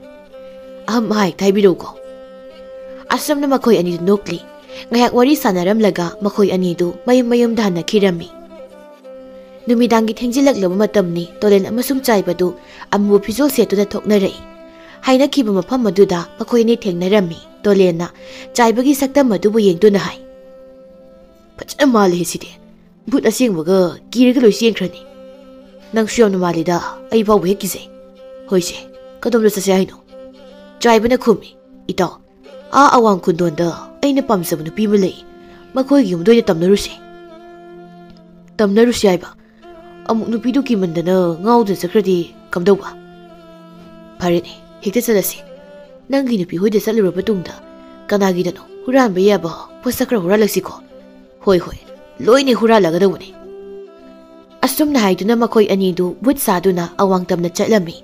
"ꯑꯍꯝ ꯑꯍꯥ ꯍꯦꯛꯇ ꯍꯥꯏꯕꯤꯔꯛꯎꯀꯣ꯫" ꯑꯁꯨꯝꯅ ꯃꯈꯣꯏ ꯑꯅꯤꯗꯨ ꯅꯣꯛꯂꯤ꯫ ꯉꯥꯏꯍꯥꯛ ꯋꯥꯔꯤ ꯁꯥꯟꯅꯔꯝꯂꯒ ꯃꯈꯣꯏ ꯑꯅꯤꯗꯨ ꯃꯌꯨꯝ ꯃꯌꯨꯝꯗ ꯍꯟꯅꯈꯤꯔꯝꯃꯤ꯫ ꯅꯨꯃꯤꯗꯥꯡꯒꯤ ꯊꯦꯡꯖꯤꯜꯂꯛꯂꯕ ꯃꯇꯝꯅꯤ꯫ ꯇꯣꯂꯦꯟ ꯑꯃꯁꯨꯡ ꯆꯥꯏꯕꯗꯨ ꯑꯃꯨꯕ ꯐꯤꯖꯣꯜ ꯁꯦꯠꯇꯨꯅ ꯊꯣꯛꯅꯔꯛꯏ꯫ ꯍꯥꯏꯅꯈꯤꯕ ꯃꯐꯝ ꯑꯗꯨꯗ ꯃꯈꯣꯏ ꯑꯅꯤ ꯊꯦꯡꯅꯔꯝꯃꯤ꯫ ꯇꯣꯂꯦꯟꯅ ꯆꯥꯏꯕꯒꯤ ꯁꯛꯇꯝ ꯑꯗꯨꯕꯨ ꯌꯦꯡꯗꯨꯅ ꯍꯥꯏ, "ꯐꯖꯅ ꯃꯥꯜꯂꯦ ꯁꯤꯗꯤ꯫ ꯕꯨꯠ ꯑꯁꯦꯡꯕꯒ ꯀꯤꯔꯒ ꯂꯣꯏ ꯆꯦꯟꯈ꯭ꯔꯅꯤ꯫ ꯅꯪꯁꯨ ꯌꯥꯝꯅ ꯃꯥꯜꯂꯤꯗ, ꯑꯩ ꯐꯥꯎꯕ ꯍꯦꯛ ꯀꯤꯖꯩ꯫ ꯍꯣꯏꯁꯦ, ꯀꯗꯣꯝꯗ ꯆꯠꯁꯦ ꯍꯥꯏꯅꯣ?" ꯆꯥꯏꯕꯅ ꯈꯨꯝꯃꯤ, "ꯏꯇꯥꯎ, ꯑꯥ ꯑꯋꯥꯡ ꯈꯨꯟꯗꯣꯟꯗ ꯑꯩꯅ ꯄꯥꯝꯖꯕ ꯅꯨꯄꯤ ꯑꯃ ꯂꯩ꯫ ꯃꯈꯣꯏꯒꯤ ꯌꯨꯝꯗ ꯑꯣꯏꯅ ꯇꯝꯅꯔꯨꯁꯦ꯫" "ꯇꯝꯅꯔꯨꯁꯦ ꯍꯥꯏꯕ? ꯑꯃꯨꯛ ꯅꯨꯄꯤꯗꯨ ꯀꯤꯃꯟꯗꯅ ꯉꯥꯎꯗꯨꯅ ꯆꯠꯈ꯭ꯔꯗꯤ ꯀꯝꯗꯧꯕ?" "ꯐꯔꯦꯅꯦ, ꯍꯦꯛꯇ ꯆꯠꯂꯁꯤ꯫ ꯅꯪꯒꯤ ꯅꯨꯄꯤ ꯍꯣꯏꯗ ꯆꯠꯂꯨꯔꯕ ꯇꯨꯡꯗ ꯀꯅꯥꯒꯤꯗꯅꯣ ꯍꯨꯔꯥꯟꯕ ꯌꯥꯕ ꯄꯣꯠꯁꯛ ꯈꯔ ꯍꯨꯔꯥꯜꯂꯛꯁꯤꯀꯣ꯫" "ꯍꯣꯏ ꯍꯣꯏ, ꯂꯣꯏꯅ ꯍꯨꯔꯥꯜꯂꯒꯗꯧꯕꯅꯤ꯫" ꯑꯁꯨꯝꯅ ꯍꯥꯏꯗꯨꯅ ꯃꯈꯣꯏ ꯑꯅꯤꯗꯨ ꯕꯨꯠ ꯁꯥꯗꯨꯅ ꯑꯋꯥꯡ ꯇꯝꯅ ꯆꯠꯂꯝꯃꯤ꯫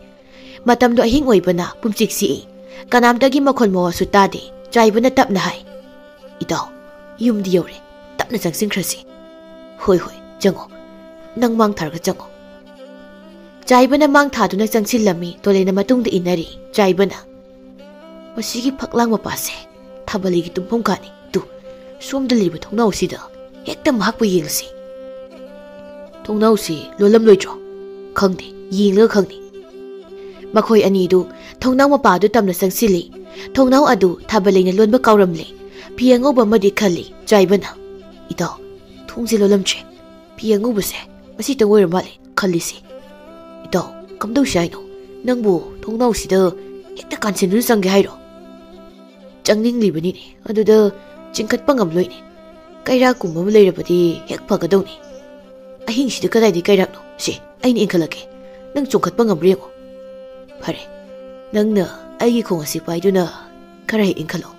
ꯃꯇꯝꯗꯣ ꯑꯍꯤꯡ ꯑꯣꯏꯕꯅ ꯄꯨꯝꯆꯤꯛ ꯆꯤꯛꯏ꯫ ꯀꯅꯥꯝꯇꯒꯤ ꯃꯈꯣꯟ ꯃꯋꯥꯁꯨ ꯇꯥꯗꯦ꯫ ꯆꯥꯏꯕꯅ ꯇꯞꯅ ꯍꯥꯏ, "ꯏꯇꯥꯎ, ꯌꯨꯝꯗꯤ ꯌꯧꯔꯦ꯫ ꯇꯞꯅ ꯆꯪꯁꯤꯟꯈ꯭ꯔꯁꯤ꯫" "ꯍꯣꯏ ꯍꯣꯏ, ꯆꯪꯉꯣ꯫ ꯅꯪ ꯃꯥꯡ ꯊꯥꯔꯒ ꯆꯪꯉꯣ꯫" ꯆꯥꯏꯕꯅ ꯃꯥꯡ ꯊꯥꯗꯨꯅ ꯆꯪꯁꯤꯜꯂꯝꯃꯤ꯫ ꯇꯣꯂꯦꯟꯅ ꯃꯇꯨꯡꯗ ꯏꯟꯅꯔꯤ꯫ ꯆꯥꯏꯕꯅ, "ꯃꯁꯤꯒꯤ ꯐꯛꯂꯥꯡ ꯃꯄꯥꯁꯦ ꯊꯥꯕꯜꯂꯤꯒꯤ ꯇꯨꯝꯐꯝ ꯀꯥꯅꯤ꯫ ꯇꯨ, ꯁꯣꯝꯗ ꯂꯩꯕ ꯊꯣꯡꯅꯥꯎꯁꯤꯗ ꯍꯦꯛꯇ ꯃꯍꯥꯛꯄꯨ ꯌꯦꯡꯂꯁꯤ꯫" "ꯊꯣꯡꯅꯥꯎꯁꯤ ꯂꯣꯜꯂꯝꯂꯣꯏꯗ꯭ꯔꯣ?" "ꯈꯪꯗꯦ, ꯌꯦꯡꯂꯒ ꯈꯪꯅꯤ꯫" ꯃꯈꯣꯏ ꯑꯅꯤꯗꯨ ꯊꯣꯡꯅꯥꯎ ꯃꯄꯥꯗꯨ ꯇꯝꯅ ꯆꯪꯁꯤꯜꯂꯤ꯫ ꯊꯣꯡꯅꯥꯎ ꯑꯗꯨ ꯊꯥꯕꯜꯂꯩꯅ ꯂꯣꯟꯕ ꯀꯥꯎꯔꯝꯂꯦ꯫ ꯐꯤ ꯑꯉꯧꯕ ꯑꯃꯗꯤ ꯈꯜꯂꯤ꯫ ꯆꯥꯏꯕꯅ, "ꯏꯇꯥꯎ, ꯊꯣꯡꯁꯦ ꯂꯣꯜꯂꯝꯗ꯭ꯔꯦ꯫ ꯐꯤ ꯑꯉꯧꯕꯁꯦ ꯃꯁꯤꯇꯪ ꯑꯣꯏꯔ ꯃꯥꯜꯂꯦ ꯈꯜꯂꯤꯁꯦ꯫" "ꯏꯇꯥꯎ, ꯀꯝꯗꯧꯁꯤ ꯍꯥꯏꯅꯣ? ꯅꯪꯕꯨ ꯊꯣꯡꯅꯥꯎꯁꯤꯗ ꯍꯦꯛꯇ ꯀꯥꯟꯁꯤꯟꯗꯨꯅ ꯆꯪꯒꯦ ꯍꯥꯏꯔꯣ?" "ꯆꯪꯅꯤꯡꯂꯤꯕꯅꯤꯅꯦ, ꯑꯗꯨꯗ ꯆꯤꯡꯈꯠꯄ ꯉꯝꯂꯣꯏꯅꯦ꯫ ꯀꯩꯔꯥꯛꯀꯨꯝꯕ ꯑꯃ ꯂꯩꯔꯕꯗꯤ ꯍꯦꯛ ꯐꯒꯗꯧꯅꯤ꯫ ꯑꯍꯤꯡꯁꯤꯗ ꯀꯗꯥꯏꯗꯒꯤ ꯀꯩꯔꯥꯛꯅꯣ? ꯁꯦ, ꯑꯩꯅ ꯏꯟꯈꯠꯂꯛꯀꯦ꯫ ꯅꯪ ꯆꯣꯡꯈꯠꯄ ꯉꯝꯕ꯭ꯔꯥ ꯌꯦꯡꯉꯣ꯫ ꯐꯔꯦ, ꯅꯪꯅ ꯑꯩꯒꯤ ꯈꯣꯡ ꯑꯁꯤ ꯄꯥꯏꯗꯨꯅ ꯈꯔ ꯍꯦꯛ ꯏꯟꯈꯠꯂꯣ꯫"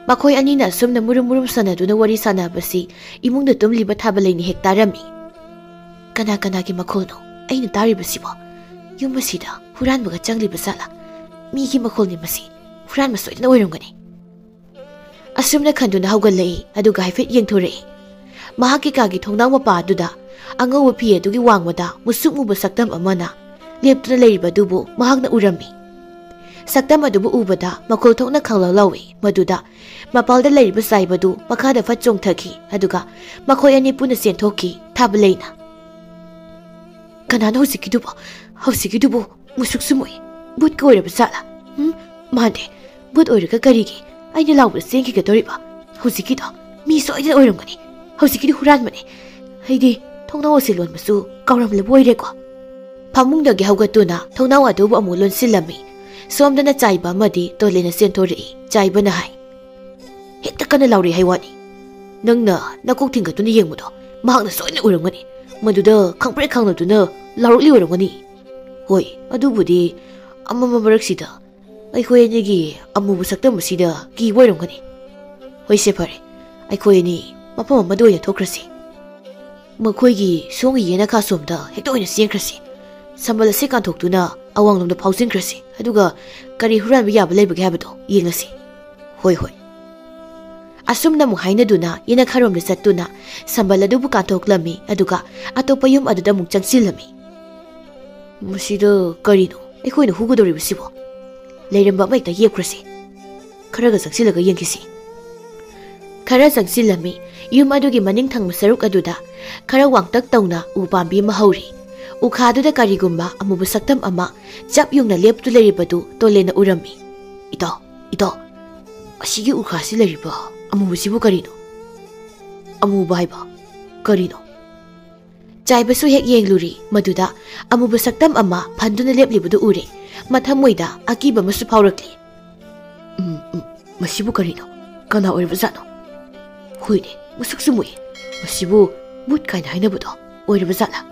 ꯃꯈꯣꯏ ꯑꯅꯤꯅ ꯑꯁꯨꯝꯅ ꯃꯨꯔꯨꯝ ꯃꯨꯔꯨꯝ ꯁꯥꯟꯅꯗꯨꯅ ꯋꯥꯔꯤ ꯁꯥꯟꯅꯕꯁꯤ ꯏꯃꯨꯡꯗ ꯇꯨꯝꯂꯤꯕ ꯊꯥꯕꯂꯩꯅ ꯍꯦꯛ ꯇꯥꯔꯝꯃꯤ꯫ "ꯀꯅꯥ ꯀꯅꯥꯒꯤ ꯃꯈꯣꯜꯅꯣ ꯑꯩꯅ ꯇꯥꯔꯤꯕꯁꯤꯕꯣ? ꯌꯨꯝ ꯑꯁꯤꯗ ꯍꯨꯔꯥꯟꯕꯒ ꯆꯪꯂꯤꯕ ꯖꯥꯠꯂꯥ? ꯃꯤꯒꯤ ꯃꯈꯣꯜꯅꯤ ꯃꯁꯤ꯫ ꯍꯨꯔꯥꯟꯕ ꯁꯣꯏꯗꯅ ꯑꯣꯏꯔꯝꯒꯅꯤ꯫" ꯑꯁꯨꯝꯅ ꯈꯟꯗꯨꯅ ꯍꯧꯒꯠꯂꯛꯏ, ꯑꯗꯨꯒ ꯍꯥꯏꯐꯦꯠ ꯌꯦꯡꯊꯣꯔꯛꯏ꯫ ꯃꯍꯥꯛꯀꯤ ꯀꯥꯒꯤ ꯊꯣꯡꯅꯥꯎ ꯃꯄꯥ ꯑꯗꯨꯗ ꯑꯉꯧꯕ ꯐꯤ ꯑꯗꯨꯒꯤ ꯋꯥꯡꯃꯗ ꯃꯨꯁꯨꯛ ꯃꯨꯕ ꯁꯛꯇꯝ ꯑꯃꯅ ꯂꯦꯞꯇꯨꯅ ꯂꯩꯔꯤꯕ ꯑꯗꯨꯕꯨ ꯃꯍꯥꯛꯅ ꯎꯔꯝꯃꯤ꯫ ꯁꯛꯇꯝ ꯑꯗꯨꯕꯨ ꯎꯕꯗ ꯃꯈꯣꯜ ꯊꯣꯛꯅ ꯈꯪꯂꯥꯎ ꯂꯥꯎꯏ꯫ ꯃꯗꯨꯗ ꯃꯄꯥꯜꯗ ꯂꯩꯔꯤꯕ ꯆꯥꯏꯕꯗꯨ ꯃꯈꯥꯗ ꯐꯠ ꯆꯣꯡꯊꯈꯤ, ꯑꯗꯨꯒ ꯃꯈꯣꯏ ꯑꯅꯤ ꯄꯨꯟꯅ ꯆꯦꯟꯊꯣꯛꯈꯤ꯫ ꯊꯥꯕꯂꯩꯅ, "ꯀꯅꯥꯅꯣ ꯍꯧꯖꯤꯛꯀꯤꯗꯨꯕꯣ? ꯍꯧꯖꯤꯛꯀꯤꯗꯨꯕꯨ ꯃꯨꯁꯨꯛꯁꯨ ꯃꯨꯏ꯫ ꯕꯨꯠꯀ ꯑꯣꯏꯔꯕ ꯖꯥꯠꯂꯥ? ꯎꯝ, ꯃꯥꯟꯗꯦ꯫ ꯕꯨꯠ ꯑꯣꯏꯔꯒ ꯀꯔꯤꯒꯤ ꯑꯩꯅ ꯂꯥꯎꯕꯗ ꯆꯦꯟꯈꯤꯒꯗꯧꯔꯤꯕ? ꯍꯧꯖꯤꯛꯀꯤꯗꯣ ꯃꯤ ꯁꯣꯏꯗꯅ ꯑꯣꯏꯔꯝꯒꯅꯤ꯫ ꯍꯧꯖꯤꯛꯀꯤꯗꯤ ꯍꯨꯔꯥꯟꯕꯅꯦ꯫ ꯑꯩꯗꯤ ꯊꯣꯡꯅꯥꯎ ꯑꯁꯤ ꯂꯣꯟꯕꯁꯨ ꯀꯥꯎꯔꯝꯂꯕ ꯑꯣꯏꯔꯦꯀꯣ꯫" ꯐꯃꯨꯡꯗꯒꯤ ꯍꯧꯒꯠꯇꯨꯅ ꯊꯣꯡꯅꯥꯎ ꯑꯗꯨꯕꯨ ꯑꯃꯨꯛ ꯂꯣꯟꯁꯤꯜꯂꯝꯃꯤ꯫ ꯁꯣꯝꯗꯅ ꯆꯥꯏꯕ ꯑꯃꯗꯤ ꯇꯣꯂꯦꯅ ꯆꯦꯟꯊꯣꯔꯛꯏ꯫ ꯆꯥꯏꯕꯅ ꯍꯥꯏ, "ꯍꯦꯛꯇ ꯀꯟꯅ ꯂꯥꯎꯔꯛꯏ ꯍꯥꯏ ꯋꯥꯅꯤ꯫ ꯅꯪꯅ ꯅꯀꯣꯛ ꯊꯤꯡꯒꯠꯇꯨꯅ ꯌꯦꯡꯕꯗꯣ ꯃꯍꯥꯛꯅ ꯁꯣꯏꯗꯅ ꯎꯔꯝꯒꯅꯤ꯫ ꯃꯗꯨꯗ ꯈꯪꯄ꯭ꯔꯦꯛ ꯈꯪꯂꯗꯨꯅ ꯂꯥꯎꯔꯛꯂꯤ ꯑꯣꯏꯔꯝꯒꯅꯤ꯫ ꯍꯣꯏ, ꯑꯗꯨꯕꯨꯗꯤ ꯑꯃꯝꯕ ꯃꯔꯛꯁꯤꯗ ꯑꯩꯈꯣꯏ ꯑꯅꯤꯒꯤ ꯑꯃꯨꯕ ꯁꯛꯇꯝ ꯑꯁꯤꯗ ꯀꯤꯕ ꯑꯣꯏꯔꯝꯒꯅꯤ꯫ ꯍꯣꯏꯁꯦ, ꯐꯔꯦ, ꯑꯩꯈꯣꯏ ꯑꯅꯤ ꯃꯐꯝ ꯑꯃꯗ ꯑꯣꯏꯅ ꯊꯣꯛꯈ꯭ꯔꯁꯤ꯫ ꯃꯈꯣꯏꯒꯤ ꯁꯣꯝꯒꯤ ꯌꯦꯅꯈꯥ ꯁꯣꯝꯗ ꯍꯦꯛꯇ ꯑꯣꯏꯅ ꯆꯦꯟꯈ꯭ꯔꯁꯤ꯫ ꯁꯝꯕꯜ ꯑꯁꯤ ꯀꯥꯟꯊꯣꯛꯇꯨꯅ ꯑꯋꯥꯡꯂꯣꯝꯗ ꯐꯥꯎꯖꯤꯟꯈ꯭ꯔꯁꯤ, ꯑꯗꯨꯒ ꯀꯔꯤ ꯍꯨꯔꯥꯟꯕ ꯌꯥꯕ ꯂꯩꯕꯒꯦ ꯍꯥꯏꯕꯗꯣ ꯌꯦꯡꯉꯁꯤ꯫" "ꯍꯣꯏ, ꯍꯣꯏ꯫" ꯑꯁꯨꯝꯅ ꯑꯃꯨꯛ ꯍꯥꯏꯅꯗꯨꯅ ꯌꯦꯅꯈꯥꯔꯣꯝꯗ ꯆꯠꯇꯨꯅ ꯁꯝꯕꯜ ꯑꯗꯨꯕꯨ ꯀꯥꯟꯊꯣꯛꯂꯝꯃꯤ, ꯑꯗꯨꯒ ꯑꯇꯣꯞꯄ ꯌꯨꯝ ꯑꯗꯨꯗ ꯑꯃꯨꯛ ꯆꯪꯁꯤꯜꯂꯝꯃꯤ꯫ "ꯃꯁꯤꯗ ꯀꯔꯤꯅꯣ ꯑꯩꯈꯣꯏꯅ ꯍꯨꯒꯗꯧꯔꯤꯕꯁꯤꯕꯣ? ꯂꯩꯔꯝꯕ ꯑꯃ ꯍꯦꯛꯇ ꯌꯦꯞꯈ꯭ꯔꯁꯤ꯫ ꯈꯔꯒ ꯆꯪꯁꯤꯜꯂꯒ ꯌꯦꯡꯈꯤꯁꯤ꯫" ꯈꯔ ꯆꯪꯁꯤꯜꯂꯝꯃꯤ꯫ ꯌꯨꯝ ꯑꯗꯨꯒꯤ ꯃꯅꯤꯡ ꯊꯪꯕ ꯁꯔꯨꯛ ꯑꯗꯨꯗ ꯈꯔ ꯋꯥꯡꯇꯛ ꯇꯧꯅ ꯎ ꯄꯥꯝꯕꯤ ꯑꯃ ꯍꯧꯔꯤ꯫ ꯎꯈꯥꯗꯨꯗ ꯀꯔꯤꯒꯨꯝꯕ ꯑꯃꯨꯕ ꯁꯛꯇꯝ ꯑꯃ ꯆꯞ ꯌꯨꯡꯅ ꯂꯦꯞꯇꯨ ꯂꯩꯔꯤꯕꯗꯨ ꯇꯣꯂꯦꯅ ꯎꯔꯝꯃꯤ꯫ "ꯏꯇꯥꯎ, ꯏꯇꯥꯎ, ꯑꯁꯤꯒꯤ ꯎꯈꯥꯁꯤ ꯂꯩꯔꯤꯕ ꯑꯃꯨꯕꯁꯤꯕꯨ ꯀꯔꯤꯅꯣ?" "ꯑꯃꯨꯕ ꯍꯥꯏꯕ ꯀꯔꯤꯅꯣ?" ꯆꯥꯏꯕꯁꯨ ꯍꯦꯛ ꯌꯦꯡꯂꯨꯔꯤ꯫ ꯃꯗꯨꯗ ꯑꯃꯨꯕ ꯁꯛꯇꯝ ꯑꯃ ꯐꯟꯗꯨꯅ ꯂꯦꯞꯂꯤꯕꯗꯨ ꯎꯔꯦ꯫ ꯃꯊꯃꯣꯏꯗ ꯑꯀꯤꯕ ꯑꯃꯁꯨ ꯐꯥꯎꯔꯛꯂꯤ꯫ "ꯎꯝ, ꯎꯝ, ꯃꯁꯤꯕꯨ ꯀꯔꯤꯅꯣ? ꯀꯅꯥ ꯑꯣꯏꯔꯕꯖꯥꯠꯅꯣ? ꯍꯣꯏꯅꯦ, ꯃꯁꯛꯁꯨ ꯃꯨꯏ꯫ ꯃꯁꯤꯕꯨ ꯚꯨꯠ ꯀꯥꯏꯅ ꯍꯥꯏꯅꯕꯗꯣ ꯑꯣꯏꯔꯕꯖꯥꯠꯂꯥ?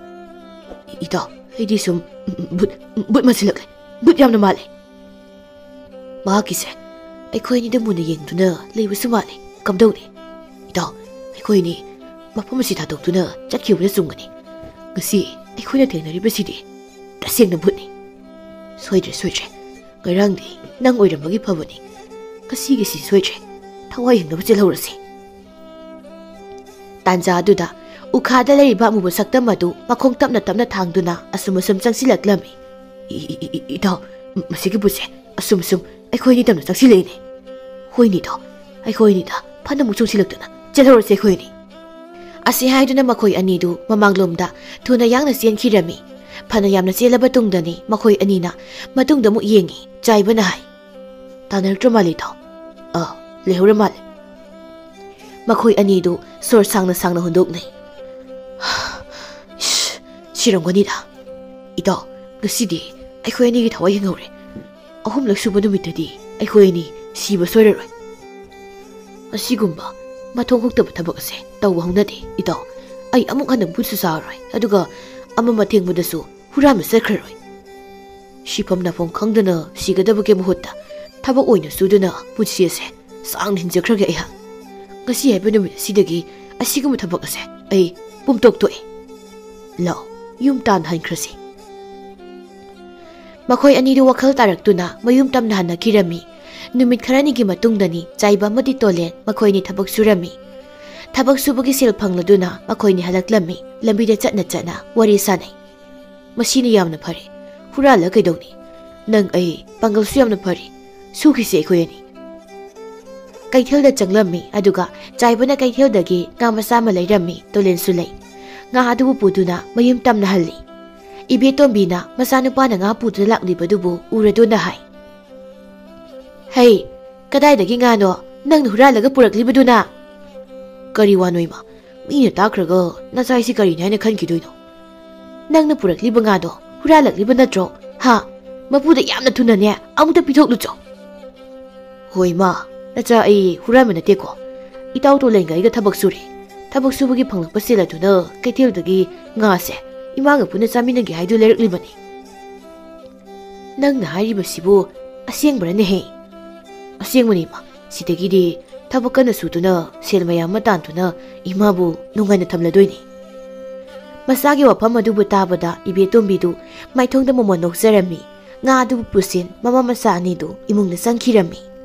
ꯏ-, ꯏꯇꯥꯎ, ꯑꯩꯗꯤ ꯁꯨꯝ, ꯎꯝ, ꯎꯝ, ꯚꯨꯠ, ꯎꯝ, ꯚꯨꯠ ꯃꯥꯟꯁꯤꯜꯂꯛꯂꯦ꯫ ꯚꯨꯠ ꯌꯥꯝꯅ ꯃꯥꯜꯂꯦ꯫ ꯃꯍꯥꯛꯀꯤꯁꯦ ꯑꯩꯈꯣꯏ ꯑꯅꯤꯗ ꯃꯨꯟꯅ ꯌꯦꯡꯗꯨꯅ ꯂꯩꯕꯁꯨ ꯃꯥꯜꯂꯤ꯫ ꯀꯝꯗꯧꯅꯤ? ꯏꯇꯥꯎ, ꯑꯩꯈꯣꯏ ꯑꯅꯤ ꯃꯐꯝ ꯑꯁꯤ ꯊꯥꯗꯣꯛꯇꯨꯅ ꯆꯠꯈꯤꯕꯅ ꯆꯨꯝꯒꯅꯤ꯫ ꯉꯁꯤ ꯑꯩꯈꯣꯏꯅ ꯊꯦꯡꯅꯔꯤꯕꯁꯤꯗꯤ ꯇꯁꯦꯡꯅ ꯚꯨꯠꯅꯤ꯫ ꯁꯣꯏꯗ꯭ꯔꯦ, ꯁꯣꯏꯗ꯭ꯔꯦ꯫ ꯉꯔꯥꯡꯗꯤ ꯅꯪ ꯑꯣꯏꯔꯝꯕꯒꯤ ꯐꯕꯅꯤ꯫ ꯉꯁꯤꯒꯤꯁꯤ ꯁꯣꯏꯗ꯭ꯔꯦ꯫ ꯊꯋꯥꯏ ꯍꯤꯡꯅꯕ ꯆꯦꯜꯍꯧꯔꯁꯤ꯫" ꯇꯥꯟꯖꯥ ꯑꯗꯨꯗ ꯎꯈꯥꯗ ꯂꯩꯔꯤꯕ ꯑꯃꯨꯕ ꯁꯛꯇꯝ ꯑꯗꯨ ꯃꯈꯣꯡ ꯇꯞꯅ ꯇꯞꯅ ꯊꯥꯡꯗꯨꯅ ꯑꯁꯨꯝ ꯑꯁꯨꯝ ꯆꯪꯁꯤꯜꯂꯛꯂꯝꯃꯤ꯫ "ꯏ-, ꯏ-, ꯏ-, ꯏ-, ꯏꯇꯥꯎ, ꯃ-, ꯃꯁꯤꯒꯤ ꯚꯨꯠꯁꯦ ꯑꯁꯨꯝ ꯑꯁꯨꯝ ꯑꯩꯈꯣꯏ ꯑꯅꯤ ꯇꯝꯅ ꯆꯪꯁꯤꯜꯂꯛꯏꯅꯦ꯫" "ꯍꯣꯏꯅꯦ ꯏꯇꯥꯎ, ꯑꯩꯈꯣꯏ ꯑꯅꯤꯗ ꯐꯅ ꯑꯃꯨꯛ ꯆꯣꯡꯁꯤꯜꯂꯛꯇꯅ ꯆꯦꯜꯍꯧꯔꯁꯤ ꯑꯩꯈꯣꯏ ꯑꯅꯤ꯫" ꯑꯁꯤ ꯍꯥꯏꯗꯨꯅ ꯃꯈꯣꯏ ꯑꯅꯤꯗꯨ ꯃꯃꯥꯡꯂꯣꯝꯗ ꯊꯨꯅ ꯌꯥꯡꯅ ꯆꯦꯟꯈꯤꯔꯝꯃꯤ꯫ ꯐꯅ ꯌꯥꯝꯅ ꯆꯦꯜꯂꯕ ꯇꯨꯡꯗꯅꯤ ꯃꯈꯣꯏ ꯑꯅꯤꯅ ꯃꯇꯨꯡꯗ ꯑꯃꯨꯛ ꯌꯦꯡꯉꯤ꯫ ꯆꯥꯏꯕꯅ ꯍꯥꯏ, "ꯇꯥꯟꯅꯔꯛꯇ꯭ꯔ ꯃꯥꯜꯂꯦ ꯏꯇꯥꯎ?" "ꯑꯥ, ꯂꯩꯍꯧꯔ ꯃꯥꯜꯂꯦ꯫" ꯃꯈꯣꯏ ꯑꯅꯤꯗꯨ ꯁꯣꯔ ꯁꯥꯡꯅ ꯁꯥꯡꯅ ꯍꯣꯟꯗꯣꯛꯅꯩ꯫ "ꯏꯁ, ꯁꯤꯔꯝꯒꯅꯤꯗ꯫ ꯏꯇꯥꯎ, ꯉꯁꯤꯗꯤ ꯑꯩꯈꯣꯏ ꯑꯅꯤꯒꯤ ꯊꯋꯥꯏ ꯍꯤꯡꯍꯧꯔꯦ꯫ ꯑꯍꯨꯝꯂꯛ ꯁꯨꯕ ꯅꯨꯃꯤꯠꯇꯗꯤ ꯑꯩꯈꯣꯏ ꯑꯅꯤ ꯁꯤꯕ ꯁꯣꯏꯔꯔꯣꯏ꯫ ꯑꯁꯤꯒꯨꯝꯕ ꯃꯊꯣꯡ ꯍꯨꯛꯇꯕ ꯊꯕꯛ ꯑꯁꯦ ꯇꯧꯕ ꯍꯧꯅꯗꯦ, ꯏꯇꯥꯎ꯫ ꯑꯩ ꯑꯃꯨꯛ ꯍꯟꯅ ꯚꯨꯠꯁꯨ ꯆꯥꯔꯔꯣꯏ, ꯑꯗꯨꯒ ꯑꯃ ꯃꯊꯦꯡꯕꯗꯁꯨ ꯍꯨꯔꯥꯟꯕ ꯆꯠꯈ꯭ꯔꯔꯣꯏ꯫ ꯁꯤꯐꯝ ꯅꯥꯐꯝ ꯈꯪꯗꯅ ꯁꯤꯒꯗꯕꯒꯤ ꯃꯍꯨꯠꯇ ꯊꯕꯛ ꯑꯣꯏꯅ ꯁꯨꯗꯨꯅ ꯄꯨꯟꯁꯤ ꯑꯁꯦ ꯁꯥꯡꯅ ꯍꯤꯡꯖꯈ꯭ꯔꯒꯦ ꯑꯩꯍꯥꯛ꯫ ꯉꯁꯤ ꯍꯥꯏꯕ ꯅꯨꯃꯤꯠ ꯑꯁꯤꯗꯒꯤ ꯑꯁꯤꯒꯨꯝꯕ ꯊꯕꯛ ꯑꯁꯦ ꯑꯩ ꯄꯨꯝꯇꯣꯛ ꯇꯣꯛꯑꯦ꯫ ꯂꯥꯛꯑꯣ, ꯌꯨꯝ ꯇꯥꯟꯅ ꯍꯟꯈ꯭ꯔꯁꯤ꯫" ꯃꯈꯣꯏ ꯑꯅꯤꯗꯨ ꯋꯥꯈꯜ ꯇꯥꯔꯛꯇꯨꯅ ꯃꯌꯨꯝ ꯇꯝꯅ ꯍꯟꯅꯈꯤꯔꯝꯃꯤ꯫ ꯅꯨꯃꯤꯠ ꯈꯔꯅꯤꯒꯤ ꯃꯇꯨꯡꯗꯅꯤ ꯆꯥꯏꯕ ꯑꯃꯗꯤ ꯇꯣꯂꯦꯟ ꯃꯈꯣꯏꯅꯤ ꯊꯕꯛ ꯁꯨꯔꯝꯃꯤ꯫ ꯊꯕꯛ ꯁꯨꯕꯒꯤ ꯁꯦꯜ ꯐꯪꯂꯗꯨꯅ ꯃꯈꯣꯏꯅꯤ ꯍꯜꯂꯛꯂꯝꯃꯤ꯫ ꯂꯝꯕꯤꯗ ꯆꯠꯅ ꯆꯠꯅ ꯋꯥꯔꯤ ꯁꯥꯅꯩ꯫ "ꯃꯁꯤꯅ ꯌꯥꯝꯅ ꯐꯔꯦ꯫ ꯍꯨꯔꯥꯜꯂ ꯀꯩꯗꯧꯅꯤ? ꯅꯪ ꯑꯩ ꯄꯥꯡꯒꯜꯁꯨ ꯌꯥꯝꯅ ꯐꯔꯤ꯫ ꯁꯨꯈꯤꯁꯦ ꯑꯩꯈꯣꯏ ꯑꯅꯤ꯫" ꯀꯩꯊꯦꯜꯗ ꯆꯪꯂꯝꯃꯤ, ꯑꯗꯨꯒ ꯆꯥꯏꯕꯅ ꯀꯩꯊꯦꯜꯗꯒꯤ ꯉꯥ ꯃꯆꯥ ꯑꯃ ꯂꯩꯔꯝꯃꯤ꯫ ꯇꯣꯂꯦꯟꯁꯨ ꯂꯩ꯫ ꯉꯥ ꯑꯗꯨꯕꯨ ꯄꯨꯗꯨꯅ ꯃꯌꯨꯝ ꯇꯝꯅ ꯍꯜꯂꯤ꯫ ꯏꯕꯦꯇꯣꯝꯕꯤꯅ ꯃꯆꯥꯅꯨꯄꯥꯅ ꯉꯥ ꯄꯨꯗꯨꯅ ꯂꯥꯛꯂꯤꯕꯗꯨꯕꯨ ꯎꯔꯗꯨꯅ ꯍꯥꯏ, "ꯍꯩ, ꯀꯗꯥꯏꯗꯒꯤ ꯉꯥꯅꯣ ꯅꯪꯅ ꯍꯨꯔꯥꯜꯂꯒ ꯄꯨꯔꯛꯂꯤꯕꯗꯨꯅ?" "ꯀꯔꯤ ꯋꯥꯅꯣ ꯏꯃꯥ? ꯃꯤꯅ ꯇꯥꯈ꯭ꯔꯒ ꯅꯆꯥ ꯑꯩꯁꯤ ꯀꯔꯤꯅꯤ ꯍꯥꯏꯅ ꯈꯟꯈꯤꯗꯣꯏꯅꯣ? ꯅꯪꯅ ꯄꯨꯔꯛꯂꯤꯕ ꯉꯥꯗꯣ ꯍꯨꯔꯥꯜꯂꯛꯂꯤꯕ ꯅꯠꯇ꯭ꯔꯣ? ꯍꯥ? ꯃꯄꯨꯗ ꯌꯥꯝꯅ ꯊꯨꯅꯅꯦ ꯑꯃꯨꯛꯇ ꯄꯤꯊꯣꯛꯂꯨꯆꯣ꯫ ꯍꯣꯏ ꯃꯥ, ꯅꯆꯥ ꯑꯩ ꯍꯨꯔꯥꯟꯕ ꯅꯠꯇꯦꯀꯣ꯫ ꯏꯇꯥꯎ ꯇꯣꯂꯦꯟꯒ ꯑꯩꯒ ꯊꯕꯛ ꯁꯨꯔꯤ꯫ ꯊꯕꯛ ꯁꯨꯕꯒꯤ ꯐꯪꯂꯛꯄ ꯁꯦꯜ ꯑꯗꯨꯅ ꯀꯩꯊꯦꯜꯗꯒꯤ ꯉꯥꯁꯦ ꯏꯃꯥꯒ ꯄꯨꯟꯅ ꯆꯥꯃꯤꯟꯅꯒꯦ ꯍꯥꯏꯗꯨ ꯂꯩꯔꯛꯂꯤꯕꯅꯤ꯫ ꯅꯪꯅ ꯍꯥꯏꯔꯤꯕꯁꯤꯕꯨ ꯑꯁꯦꯡꯕꯔꯅꯦꯍꯦ? ꯑꯁꯦꯡꯕꯅꯤ ꯏꯃꯥ꯫ ꯁꯤꯗꯒꯤꯗꯤ ꯊꯕꯛ ꯀꯟꯅ ꯁꯨꯗꯨꯅ ꯁꯦꯜ ꯃꯌꯥꯝ ꯑꯃ ꯇꯥꯟꯗꯨꯅ ꯏꯃꯥꯕꯨ ꯅꯨꯡꯉꯥꯏꯅ ꯊꯝꯂꯗꯣꯏꯅꯤ꯫ ꯃꯆꯥꯒꯤ ꯋꯥꯐꯝ ꯑꯗꯨꯕꯨ ꯇꯥꯕꯗ ꯏꯕꯦꯇꯣꯝꯕꯤꯗꯨ ꯃꯥꯏꯊꯣꯡꯗ ꯃꯃꯣꯟ ꯅꯣꯛꯆꯔꯝꯃꯤ꯫ ꯉꯥ ꯑꯗꯨꯕꯨ ꯄꯨꯁꯤꯟ ꯃꯃꯥ ꯃꯆꯥ ꯑꯅꯤꯗꯨ ꯏꯃꯨꯡꯗ ꯆꯪꯈꯤꯔꯝꯃꯤ꯫